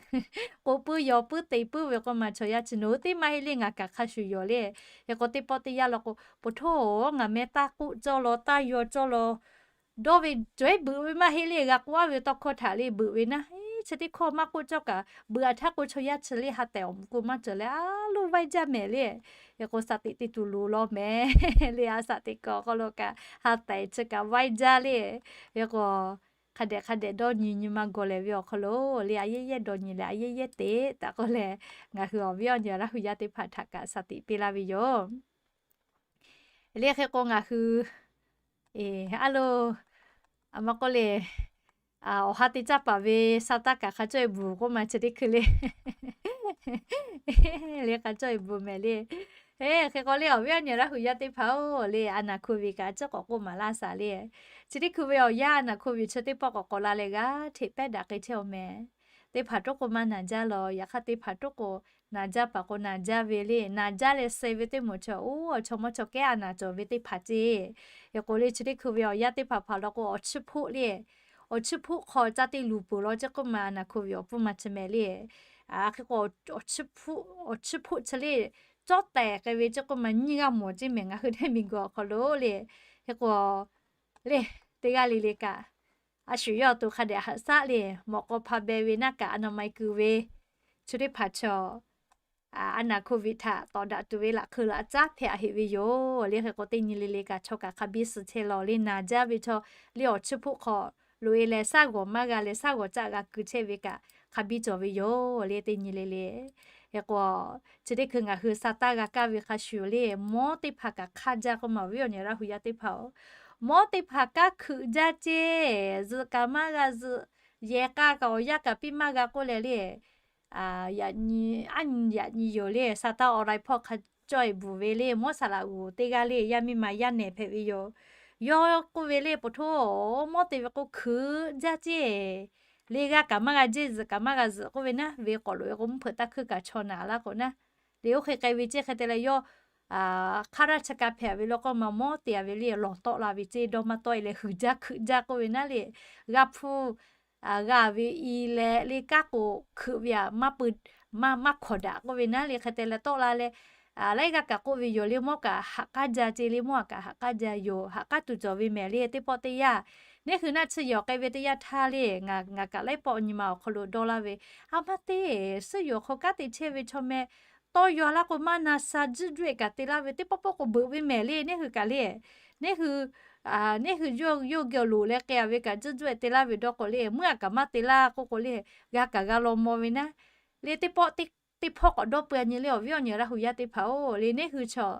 k'oˆ puiˉ yaw puiˉ te puiˉ ve k'oˆ ma chaw yaˇ chi nawˬ hui teˇ maˇ heˆ le. Ngaˬ kaꞈ hk'a shuˍ yoˬ le. Hk'e k'o teˇ pawˆ teˇ yanˇ law k'o, po htoˇ, ngaˬ meh taˇ k'oˆ cawˇ law taˇ yaw cawˇ law dawˇ ve cawˬ-e beuꞈ ve maˇ heˆ le. G'a k'oˆ a ve tawˇ hkawˇ htaꞈ le beuꞈ ve naˉ, chi teˇ hkawˇ maˇ k'oˆ cawˇ kaꞈ beuꞈ a htaˇ k'o chaw yaˇ chi le ha tehˬ awˬ moˍ k'o maˇ cawˬ leh a loˇ vaiˇ jaˇ mehˍ le. Hk'e k'o shaˍ tiꞈ te tuˬ loˍ law mehˍ le. A shaˍ tiꞈ kuiˬ awˬ hk'aw lo kaꞈ ha tehˬ chi kaꞈ vaiˇ jaˇ le. Hk'e k'o hk'a dehꞈ hk'a dehꞈ dawˇ nyi nyi ma gawˬ lehˬ ve awˬ hk'aw lo le, a yehˇ yehˇ dawˇ nyi leh a yehˇ yehˇ te tehꞈ k'oˆ leh, ngaˬ hui awˬ viˉ awˬ nyi Laˇ huˍ yaˇ teˇ hpaˍ htaꞈ kaꞈ shaˍ tiꞈ piˇ laˇ ve yoˬ le. Hk'e k'o ngaˬ hui a loˇ a ma k'oˆ le, awˬ ha te caˇ paˍ ve sa taˇ kaꞈ hk'a cawˇ-e bvuhˬ k'oˆ ma chi teˇ hkui le le hk'a cawˇ-e bvuhˬ mehˍ le. Hk'e k'o le awˬ viˉ awˬ nyi Laˇ huˍ yaˇ teˇ hpaˍ-oˬ le, a naˍ hko viˬ kaꞈ a ciˉ k'awꞈ k'oˆ maˍ laˇ shaˍ le. Chi teˇ hkui ve awˬ yanˇ a naˍ hko viˬ chi teˇ pawˆ k'awꞈ k'awꞈ la leh g'a hteꞈ pehˉ daꞈ k'ai chehˇ-oˬ mehˍ. Teˇ hpaˍ toˉ k'o maˇ naˬ jaˇ law, yaꞈ hk'aˇ teˇ hpaˍ toˉ k'o naˬ jaˇ paˍ k'o naˬ jaˇ ve le. Naˬ jaˇ leh suh ve teˇ moˍ chaw, oˇ, awˬ chaw mawˇ chaw kehˉ a naˍ cawˬ ve teˇ hpaˍ ceˇ. Hk'e k'o le chi teˇ hkui ve awˬ yanˇ teˇ hpaˍ hpaˍ law k'o awˬ chiˇ hpoˆ le, awˬ chiˇ hpoˆ hk'aw ca te luˬ peuˬ law ceˇ k'oˆ ma a naˍ hko viˬ awˬ pfuhˇ ma chi mehˍ le. Hk'e k'o awˬ chiˇ hpoˆ chi le cawˇ tehˬ k'ai ve ceˇ k'oˆ ma nyiˇ g'aˇ mawˬ ceˇ mehˍ ngaˬ hui teˇ miˬ guiˬ awˬ hk'aw lo le. Hk'e k'o le teˇ g'aˇ le le kaꞈ a shu yawˇ awˬ to hk'a dehꞈ haꞈ shaˉ le, mawꞈ k'aw hpa beh ve naˉ kaꞈ a na ma-e keu ve chi teˇ hpaˍ chaw a naˍ hko viˬ htaꞈ tawˍ daꞈ tuˬ ve laꞈ hk'eu laꞈ caˉ hpehꞈ a heꞈ ve yoˬ le. Hk'e k'o teˇ nyi le le kaꞈ chaw kaꞈ hk'a biˇ suh chehˇ law le. Naˬ jaˇ ve chaw le awˬ chiˇ hpoˆ hk'aw loꞈ-e leh shaˉ g'awˬ maˇ g'a leh shaˉ g'awˬ caˆ g'a keu chehˇ ve kaꞈ hk'a biˇ cawˬ ve yoˬ le teˇ nyi le le. Hk'e k'o chi teˇ hkui ngaˬ hui sa taˇ g'a kaˇ ve hk'a shuˍ le, mawˇ teˇ hpaˍ kaꞈ hk'aˇ jaˇ k'oˆ ma awˬ viˉ awˬ nyi Laˇ huˍ yaˇ teˇ hpaˍ-oˬ. Mawˇ teˇ hpaˍ kaˇ hkuꞈ jaˇ ceˇ, zuhꞈ kaꞈ maˇ g'a zuhꞈ, yehˬ k'a kaꞈ awˬ yanˇ kaꞈ piˇ maˇ g'a k'oˆ leh le yaꞈ nyi, aˉ nyi yaꞈ nyi yoˬ le. Sa taˇ online hpawˇ hk'a cawˇ-e bvuhˬ ve le, mawˇ saˍ laꞈ g'uˬ teˇ g'aˇ le yaˇ miˇ ma yaˇ nehˬ hpehꞈ ve yoˬ. Yawˇ k'oˆ ve le, po htoˇ, mawˇ te ve k'o hkuiꞈ jaˇ ceˇ, le g'a kaꞈ maˇ g'a jeˇ, zuhꞈ kaꞈ maˇ g'a zuhꞈ k'oˆ ve naˉ, ve k'awꞈ loꞈ-e k'o mvuhˇ hpeuꞈ taˇ hkuiˇ kaꞈ chaw naˍ laˇ k'o naˉ, le oˇ hk'e k'ai ve ceˇ. Hk'e te leh yawˇ hk'a raˇ chi ka hpehꞈ ve law k'o ma mawˇ te-a ve le lawˬ tawˆ la ve ceˇ, dawˇ maˇ tawˆ-e leh huiˍ jaˇ hkuiꞈ jaˇ k'oˆ ve naˉ le, g'a hpu g'a ve i leh le kanˉ k'o hkuiꞈ ve aꞈ maˇ hkawˍ daꞈ k'oˆ ve naˉ le. Hk'e te leh tawˆ la leh laiˉ g'aˇ kaꞈ k'oˆ ve yoˬ le, mawˇ kaꞈ haꞈ k'aˉ jaˇ ceˇ le, mawˇ kaꞈ haꞈ k'aˉ jaˇ yoˬ, haꞈ k'aˉ tuˬ cawˬ ve mehˍ le. Teˇ pawˆ teˇ yanˇ neˉ hui naˆ chi yawˬ k'ai ve teˇ yanˇ htaˇ le, ngaˬ kaꞈ laiˉ pawˆ nyi ma awˬ hk'aw lo dawˇ laˇ ve, a maˇ te, suhˉ yawˬ hk'aw kanˉ te chehˇ ve chaw meh tawˇ yaw laˇ k'o maˇ na sha jiˆ juˆ-e kaꞈ te laˇ ve, teˇ pawˆ pawˆ k'o beuꞈ ve mehˍ le. Neˉ hui kaꞈ le, neˉ hui, neˉ hui yawˇ geh awˬ loˍ leh k'ai-a ve kaꞈ jiˆ juˆ-e te laˇ ve dawˇ k'o le, meuˇ aꞈ kaꞈ maˇ te laˇ k'oˆ k'o le, g'a kaꞈ g'a law maw ve naˉ le. Teˇ pawˆ teˇ hpawˇ k'awꞈ dawˇ peu-a nyi le, awˬ viˉ awˬ nyi Laˇ huˍ yaˇ teˇ hpaˍ-oˬ le, neˉ hui chaw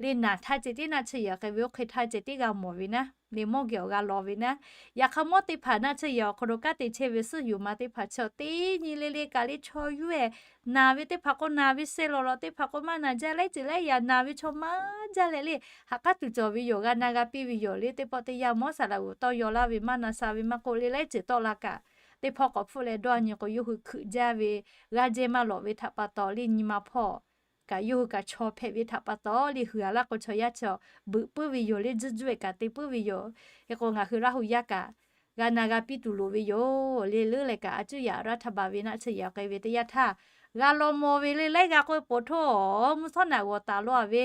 le naˬ htaˇ ceh tiˉ naˆ tsuhˇ yehˬ k'ai ve oˇ hk'e htaˇ ceh tiˉ g'a mawˬ ve naˉ, le mawˇ geh awˬ g'a lawˬ ve naˉ. Yaꞈ hk'aˇ mawˇ teˇ hpaˍ naˆ tsuhˇ yehˬ awˬ hk'aw lo kanˉ te chehˇ ve suhˉ yoˬ ma teˇ hpaˍ chaw teˇ nyi le le kaꞈ le chaw yuˇ-ehˍ naˬ ve teˇ hpaˍ k'o naˬ ve sehˇ lawˬ lawˬ, teˇ hpaˍ k'o maˇ naˬ jaˇ laiˉ ceuˬ laiˉ yaꞈ naˬ ve chaw maˇ jaˇ leh le ha k'aˉ tuˬ cawˬ ve yoˬ. G'a na g'a piˇ ve yoˬ le. Teˇ pawˆ teˇ yanˇ mawˇ saˍ laꞈ g'uˬ tawˇ yaw laˇ ve maˇ na sha ve maˇ k'oˆ le laiˉ ceuˬ tawˆ la kaꞈ, teˇ hpawˇ k'awꞈ hpfuhˆ leh dawˇ nyi k'o yawˇ hui hkeuꞈ jaˇ ve g'aˇ jehˇ maˇ lawꞈ ve htaꞈ pa taw le nyi ma hpawˇ kaꞈ yawˇ hui kaꞈ chaw hpehꞈ ve htaꞈ pa taw le hui a laˇ k'o chaw yaˇ chaw beuꞈ puiˉ ve yoˬ le. Juˇ juˇ-ehˍ kaꞈ te puiˉ ve yoˬ. Hk'e k'o ngaˬ hui Laˇ hu yaˇ kaꞈ g'a na g'a piˇ tuˬ loˍ ve yoˬ le. Leuˉ leh kaꞈ a cuˇ yaꞈ raˇ htaˇ ba ve naˆ tsuhˇ yehˬ k'ai ve teˇ yanˇ htaˇ, g'a law maw ve le laiˉ g'a k'oˆ ve poˬ htoˇ mvuhˇ shawˉ naꞈ g'awˬ taˍ law-a ve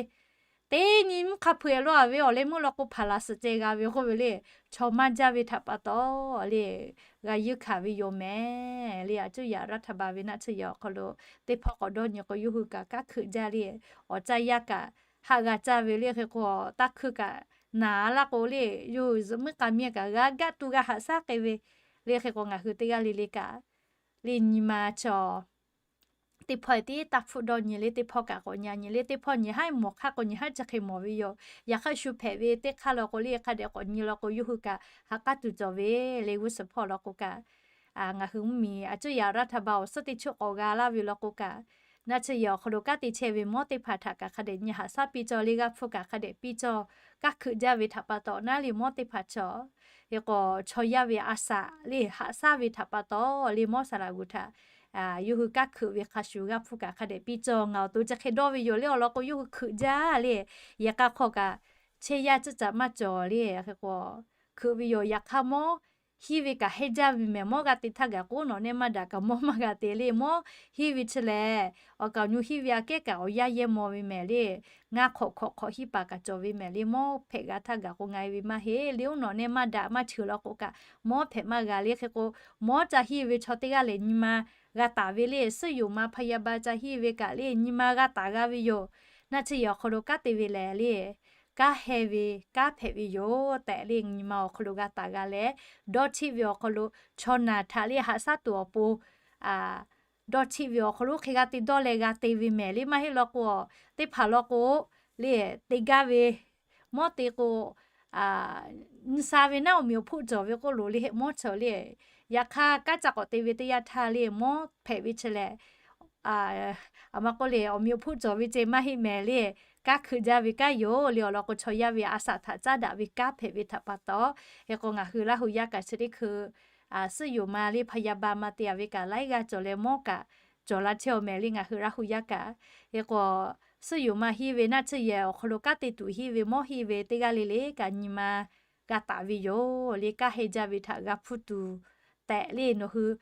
teˇ nyi mvuhˇ hk'a hpui-eh law-a ve awˬ leh meuˇ law k'o hpaˍ laˬ suhˍ ceh g'a ve k'oˆ ve le. Chaw maˇ jaˇ ve htaꞈ pa taw le g'a yeunˇ hkanˍ ve yoˬ mehˍ le. A cuˇ yaꞈ raˇ htaˇ ba ve naˆ tsuhˇ yehˬ awˬ hk'aw lo teˇ hpawˇ k'awꞈ dawˇ nyi k'o yawˇ hui kaꞈ kanˉ hkeuꞈ jaˇ le. Awˬ caˇ yaˇ kaꞈ haˆ g'a caˇ ve le. Hk'e k'o taˇ hkuiˇ kaꞈ naˬ laˇ k'o le yawˇ hui zuhꞈ muiˉ k'a miˇ kaꞈ g'a gaˆ tuˬ g'a haꞈ shaˉ k'ai ve le. Hk'e k'o ngaˬ hui teˇ g'aˇ le le kaꞈ le nyi ma chaw teˇ hpawˇ tiˉ taˇ hpfuhˆ dawˇ nyi le. Teˇ hpawˇ kaꞈ k'awꞈ nyi nyi le. Teˇ hpawˇ nyi haˉ mawˬ hk'aˇ k'o nyi haˉ chi hk'e mawˬ ve yoˬ. Yaꞈ hk'aˇ shu hpehꞈ ve teˇ hk'aˇ law k'o le hk'a dehꞈ k'awꞈ nyi law k'o yawˇ hui kaꞈ ha k'aˉ tuˬ cawˬ ve le. G'uˇ suhˍ hpawˇ law k'o kaꞈ ngaˬ hui mvuhˇmiˬ a cuˇ yaꞈ raˇ htaˇ ba awˬ suhˉ teˇ chuˆ k'awꞈ g'a laˇ ve law k'o kaꞈ, naˆ tsuhˇ yehˬ awˬ hk'aw lo kanˉ te chehˇ ve mawˇ teˇ hpaˍ htaꞈ kaꞈ hk'a dehꞈ nyi haꞈ shaˉ piˇ cawˬ le. G'aˇ hpfuhˇ kaꞈ hk'a dehꞈ piˇ cawˬ. Kanˉ hkeuꞈ jaˇ ve htaꞈ pa taw naˉ le mawˇ teˇ hpaˍ chaw hk'e k'o chaw yaˇ ve a shaꞈ le haꞈ shaˉ ve htaꞈ pa taw le mawˇ saˍ laꞈ g'uˬ htaꞈ yawˇ hui kanˉ hkeuꞈ ve hk'a shuˍ g'aˇ hpfuhˇ kaꞈ hk'a dehꞈ piˇ cawˬ. Ngaˬ awˬ to chi hk'e dawˇ ve yoˬ le. Awˬ lawn k'o yawˇ hui hkeuꞈ jaˇ le. Yehˬ k'a hk'aw kaꞈ chehˇ yaˇ tcuhˉ caꞈ maˇ cawˬ le. Hk'e k'o hkeuꞈ ve yoˬ. Yaꞈ hk'aˇ mawˇ hiˉ ve kaꞈ hehnˇ jaˇ ve mehˍ. Mawˇ g'a te htaˇ gaˬ k'o nawˬ nehˆ maˇ daꞈ kaꞈ mawˇ maˇ g'a te le. Mawˇ hiˉ ve chi lehˬ awˬ kaˍ awˬ nyu hiˉ ve aꞈ kehˉ kaꞈ awˬ yaˇ yehˇ maw ve mehˍ le. Ngaˇ hk'awꞈ hk'awꞈ hk'awꞈ hiˉ paˍ kaꞈ cawˬ ve mehˍ le. Mawˇ hpehꞈ g'a htaˇ gaˬ k'o nga e ve maˇ heˆ le. Oˇ nawˬ nehˆ maˇ daꞈ maˇ cheuˬ law k'o kaꞈ mawˇ hpehꞈ maˇ g'a le. Hk'e k'o mawˇ ca hiˉ ve chaw teˇ g'aˇ lehˬ nyi ma g'a taˍ ve le. Suhˉ yoˬ ma พยาบาล ca hiˉ ve kaꞈ le nyi ma g'a taˍ g'a ve yoˬ. Naˆ tsuhˇ yehˬ awˬ hk'aw lo kanˉ te ve lehˬ le kanˉ heh ve kanˉ hpehꞈ ve yoˬ tehꞈ le nyi ma awˬ hk'aw lo g'a taˍ g'a leh, dawˇ htiˆ ve awˬ hk'aw lo chaw naˬ htaꞈ le haꞈ shaˉ tuˬ awˬ pon dawˇ htiˆ ve awˬ hk'aw lo hk'e g'a te dawˇ leh g'a te ve mehˍ le. Maˇ heˆ law k'o teˇ hpaˍ law k'o le te gaˇ ve mawˇ te k'o nyi sha ve naˉ awˬ meꞈ awˬ hpoˆ cawˬ ve k'oˆ loˬ le. Mawˇ cawˬ le. Yaꞈ hk'aˇ kanˉ ca k'awꞈ te ve teˇ yanˇ htaˇ le mawˇ hpehꞈ ve chi lehˬ, aˬ ma k'oˆ le awˬ meꞈ awˬ hpoˆ cawˬ ve ceh maˇ heˆ mehˍ le. Kanˉ hkeuꞈ jaˇ ve kanˉ yoˬ le. Awˬ lawn k'o chaw yaˇ ve a shaꞈ htaꞈ caˉ daꞈ ve kanˉ hpehꞈ ve htaꞈ pa taw, hk'e k'o ngaˬ hui Laˇ hu yaˇ kaꞈ chi teˇ hkui suhˉ yoˬ ma le พยาบาล ma te a ve kaꞈ laiˉ g'aˇ cawˬ leh mawˇ kaꞈ cawˬ la chehˇ awˬ mehˍ le ngaˬ hui Laˇ hu yaˇ kaꞈ. Hk'e k'o suhˉ yoˬ ma hiˉ ve naˆ tsuhˇ yehˬ awˬ hk'aw lo kanˉ te tuˬ hiˉ ve mawˇ hiˉ ve teˇ g'aˇ le le kaꞈ nyi ma g'a taˍ ve yoˬ le. Kanˉ heh jaˇ ve htaꞈ g'a hpuˇ tuˬ tehꞈ le nawˬ hui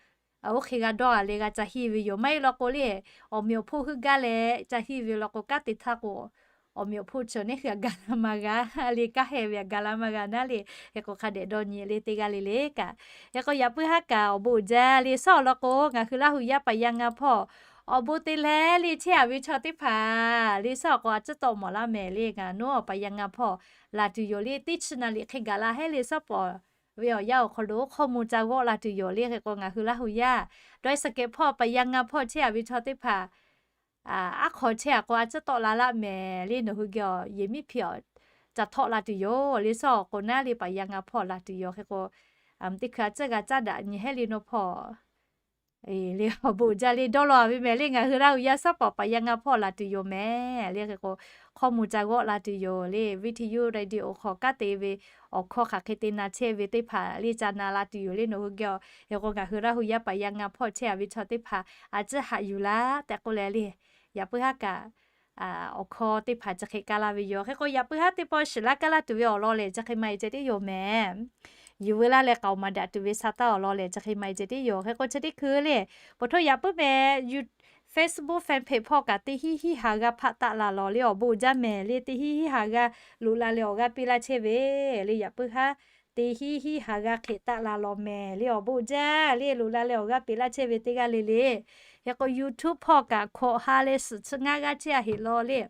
oˇ hk'e g'a dawˇ a leh g'a ca hiˉ ve yoˬ. Maˇ heˆ law k'o le awˬ meꞈ awˬ hpoˆ heuˆ gaˇ leh ca hiˉ ve law k'o kanˉ te htaˇ k'o awˬ meꞈ awˬ hpoˆ chi neˇ hui a ga la maˇ g'a le. Kanˉ heh ve a ga la maˇ g'a naˉ le. Hk'e k'o hk'a dehꞈ dawˇ nyi le teˇ g'aˇ le le kaꞈ. Hk'e k'o yaꞈ puiˉ haˉ kaꞈ awˬ bon uiˍ jaˇ le. Suhˉ awˬ lawn k'o ngaˬ hui Laˇ hu yaˇ paˍ yaˇ ngaˇ hpawˇ awˬ bon te leh le chehˇ a ve chaw teˇ hpaˍ le suhˉ awˬ k'o a tcuhˉ tawˆ mawˬ laˇ mehˍ le. Ngaˬ nawˉ awˬ paˍ yaˇ ngaˇ hpawˇ laˬ tuˬ yoˬ le. Teˇ chi naˍ liꞈ hk'e gaˬ la hehˉ le suhˉ pawˍ ve awˬ yanˇ awˬ hk'aw lo hkawˇ mvuh ca g'awˆ la tuˬ yoˬ le. Hk'e k'o ngaˬ hui Laˇ hu yaˇ dawˇ e suhˍ kehˬ hpawˇ paˍ yaˇ ngaˇ hpawˇ chehˇ a ve chaw teˇ hpaˍ aˉ hk'aw chehˇ a k'o a tcuhˉ tawˆ la laˇ mehˍ le. Nawˬ hui geh awˬ yehˬ miˉ hpiˇ awˬ ca htawˆ la tuˬ yoˬ le. Suhˉ awˬ k'o naˉ le paˍ yaˇ ngaˇ hpawˇ laˬ tuˬ yoˬ. Hk'e k'o teˇ hkui a tcuhˉ g'a caˉ daꞈ nyi hehˉ le nawˬ hpawˇ le awˬ bon uiˍ jaˇ le dawˇ law a ve mehˍ le. Ngaˬ hui Laˇ hu yaˇ suhˉ pawˍ paˍ yaˇ ngaˇ hpawˇ laˬ tuˬ yoˬ mehˍ le. Hk'e k'o hkawˇ mvuh ca g'awˆ la tuˬ yoˬ le. วิทยุ radio hk'aw kanˉ te ve awˬ hkawˇ hk'aˬ hk'e te na chehˇ ve teˇ hpaˍ le ca na la tuˬ yoˬ le nawˬ hui geh. Hk'e k'o ngaˬ hui Laˇ hu yaˇ paˍ yaˇ ngaˇ hpawˇ chehˇ a ve chaw teˇ hpaˍ a tcuhˉ haꞈ yuˬ laˇ tehꞈ k'oˆ leh le. Yaꞈ puiˉ haˉ kaꞈ awˬ hkawˇ teˇ hpaˍ chi hk'e kaˇ laˇ ve yoˬ. Hk'e k'o yaꞈ puiˉ haˉ teˇ pawˆ shiˍ laˇ kaˇ laˇ tuˬ ve awˬ lawn lehˬ chi hk'e ma e ceh tiˉ yoˬ mehˍ. Yuˬ veu laˇ leh k'aoˍ maˍ daꞈ tuˬ ve sa taˇ awˬ lawn lehˬ chi hk'e ma e ceh tiˉ yoˬ. Hk'e k'o chi teˇ hkui le, poˬ htoˇ yaꞈ puiˉ mehˍ, Facebook fan page hpawˇ kaꞈ teˇ hinˉ hinˉ ha g'a hpaˆ taˆ la lawˬ le awˬ bon uiˍ jaˇ mehˍ le. Teˇ hinˉ hinˉ ha g'a loꞈ la leh awˬ g'aˇ piˇ laˇ chehˇ ve le yaꞈ puiˉ haˉ teˇ hinˉ hinˉ ha g'a hk'e taˆ la lawˬ mehˍ le awˬ bon uiˍ jaˇ le. Loꞈ la leh awˬ g'aˇ piˇ laˇ chehˇ ve teˇ g'aˇ le le. Hk'e k'o YouTube hpawˇ kaꞈ hkawꞈ ha leh suhˍ chi ngaˇ g'aˇ chehˇ a heꞈ law le.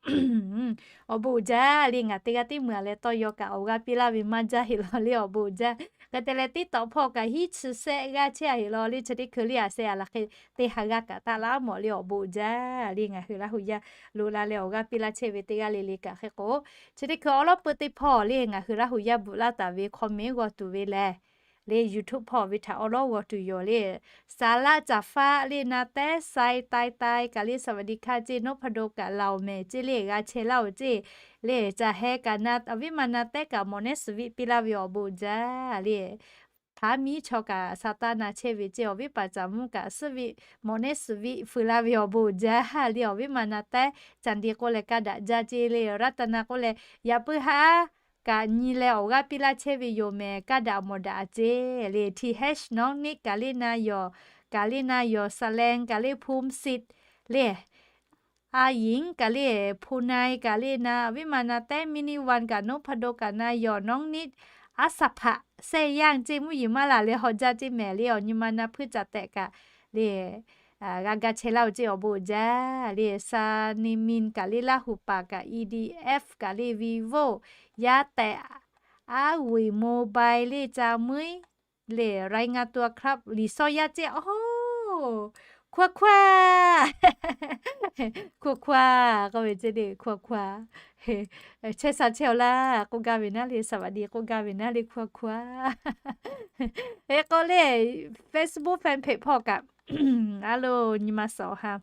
Awˬ bon uiˍ jaˇ le, ngaˬ teˇ g'aˇ tiˉ meuˇ a leh tawˇ yaw kaꞈ awˬ g'aˇ piˇ laˇ ve maˇ jaˇ heˆ law le awˬ bon uiˍ jaˇ. Hk'e te leh TikTok hpawˇ kaꞈ hiˉ chi sehˆ g'aˇ chehˇ a heˆ law le, chi teˇ hkui le a seh a laˬ hk'e teˇ ha g'aˇ kaꞈ taˆ laˇ mawˬ le awˬ bon uiˍ jaˇ le ngaˬ hui Laˇ hu yaˇ loꞈ la leh awˬ g'aˇ piˇ laˇ chehˇ ve teˇ g'aˇ le le kaꞈ hk'e k'o, chi teˇ hkui awˉ lawˉ peuˇ teˇ hpawˇ le ngaˬ hui Laˇ hu yaˇ bvuhꞈ laˇ taˍ ve comment g'aw tuˬ ve lehˬ, le YouTube hpawˇ ve htaꞈ awˉ lawˉ g'aw tuˬ yoˬ le. Saˍ laˆ caˍ faˆ le na tehˉ sai tai tai kaꞈ le สวัสดีค่ะ ceˇ, นพดล kaꞈ เหล่าแม่ ceˇ le g'a chehˇ laˇ oˬ ceˇ, le caˬ heh kaꞈ na awˬ viˉ ma na tehˉ kaꞈ mawˬ nehˉ suhˍ viˆ piˇ laˇ ve awˬ bon uiˍ jaˇ le. Hpaˉ miˉ chaw kaꞈ sa taˇ na chehˇ ve ceˇ, awˬ viˉ paˍ caˍ mvuhˇ kaꞈ suhˍ viˆ mawˬ nehˉ suhˍ viˆ feu laˇ ve awˬ bon uiˍ jaˇ le. Awˬ viˉ ma na tehˉ, Caˍ ndeˍ k'oˆ leh kaˇ daꞈ jaˇ ceˇ le, Raˇ taˍ na k'oˆ leh, yaꞈ puiˉ haˉ kaꞈ nyi leh awˬ g'aˇ piˇ laˇ chehˇ ve yoˬ mehˍ, kaˇ daꞈ mawˬ daꞈ a ceˇ le. Th Nawˉ Niˆ kaꞈ le na yawˬ, kaꞈ le na yawˬ, Saˍ lehˍ kaꞈ le Hpu Siˍ le, A Yinˍ kaꞈ le Hpu Nai kaꞈ le na, awˬ viˉ ma na tehˉ มินิวัน kaꞈ นพดล kaꞈ na yawˬ, Nawˉ Niˆ, Aˉ saˍ hpaꞈ, Sehˇ yanˇ ceˇ, mvuhˇ yeˬ maˇ laˬ leh haw jaˇ ceˇ mehˍ le. Awˬ nyi ma na hpuiˇ caˍ tehꞈ kaꞈ le g'a ga chehˇ laˇ oˬ ceˇ awˬ bon uiˍ jaˇ le. Sa Ni Min kaꞈ le Laˇ hu paˍ kaꞈ, E D F kaꞈ le Vivo, yaˇ tehꞈ, Aˉ vuiˬ mobile le ca muiˉ le, รายงานตัวครับ Liˍ sawˇ yaˇ ceˇ, oˇ, hkuaˇ hkuaˇ, hkuaˇ hkuaˇ k'oˆ ve ceˇ le, hkuaˇ hkuaˇ. Chehˇ sha chehˇ-oˬ laˇ k'oˆ gaˇ ve naˉ le, สวัสดี k'oˆ gaˇ ve naˉ le, hkuaˇ hkuaˇ. Hk'e k'o le, Facebook fan page hpawˇ kaꞈ a lo nyi ma suhˍ awˬ ha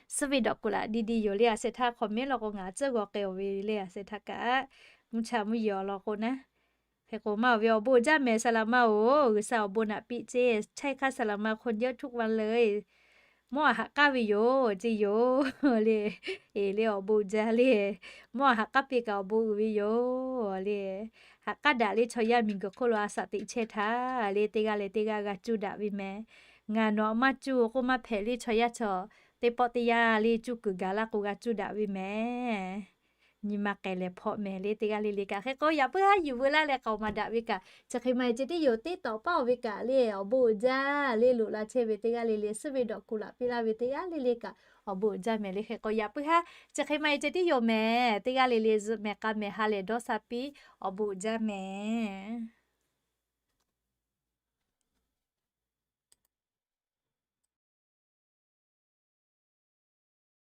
suhˍ ve dawꞈ kuˬ laꞈ di di yoˬ le. A sheh htaˇ comment law k'o ngaˬ tcuhˉ g'aw k'ai-oˬ ve le. A sheh htaˇ kaꞈ mvuhˇ cha mvuhˇ yeˬ awˬ lawn k'o naˉ. Hk'e k'o maˇ oˬ ve awˬ bon uiˍ jaˇ mehˍ, saˍ laꞈ ma oˬ, G'uiˬsha awˬ bon naꞈ piˇ ceˇ, ใช่ค่ะ saˍ laꞈ ma คนเยอะทุกวันเลย mawˇ a haꞈ k'aˉ ve yoˬ ceˇ yoˬ le. E le awˬ bon uiˍ jaˇ le, mawˇ a haꞈ k'aˉ piˇ kaꞈ awˬ bon uiˍ ve yoˬ le. Haꞈ k'aˉ daꞈ le chaw yaˇ miˬguiˬ hk'oˆ lo a shaꞈ teꞈ chehˇ htaˇ le, teˇ g'aˇ leh teˇ g'aˇ g'a cuˇ daꞈ ve mehˍ. Ngaˬ nawˬ maˇ cuˇ k'oˆ maˇ hpehꞈ le, chaw yaˇ chaw teˇ pawˆ teˇ yanˇ le cuˇ kuiˬ gaˬ laˇ k'o g'a cuˇ daꞈ ve mehˍ. Nyi ma k'ai lehˬ hpawˆ mehˍ le, teˇ g'aˇ le le kaꞈ. Hk'e k'o yaꞈ puiˉ haˉ yuˬ veu laˇ leh k'aoˍ maˍ daꞈ ve kaꞈ, chi hk'e maˇ heˆ ceˇ tiˉ yoˬ, teˇ tawˍ paˇ oˬ ve kaꞈ le awˬ bon uiˍ jaˇ le, loꞈ la chehˇ ve teˇ g'aˇ le le, suhˍ ve dawꞈ kuˬ laꞈ piˇ laˇ ve teˇ g'aˇ le le kaꞈ awˬ bon uiˍ jaˇ mehˍ le. Hk'e k'o yaꞈ puiˉ haˉ chi hk'e maˇ heˆ ceˇ tiˉ yoˬ mehˍ, teˇ g'aˇ le le zuhꞈ mehˍ k'a mehˍ ha lehˬ dawˇ sha piˇ, awˬ bon uiˍ jaˇ mehˍ.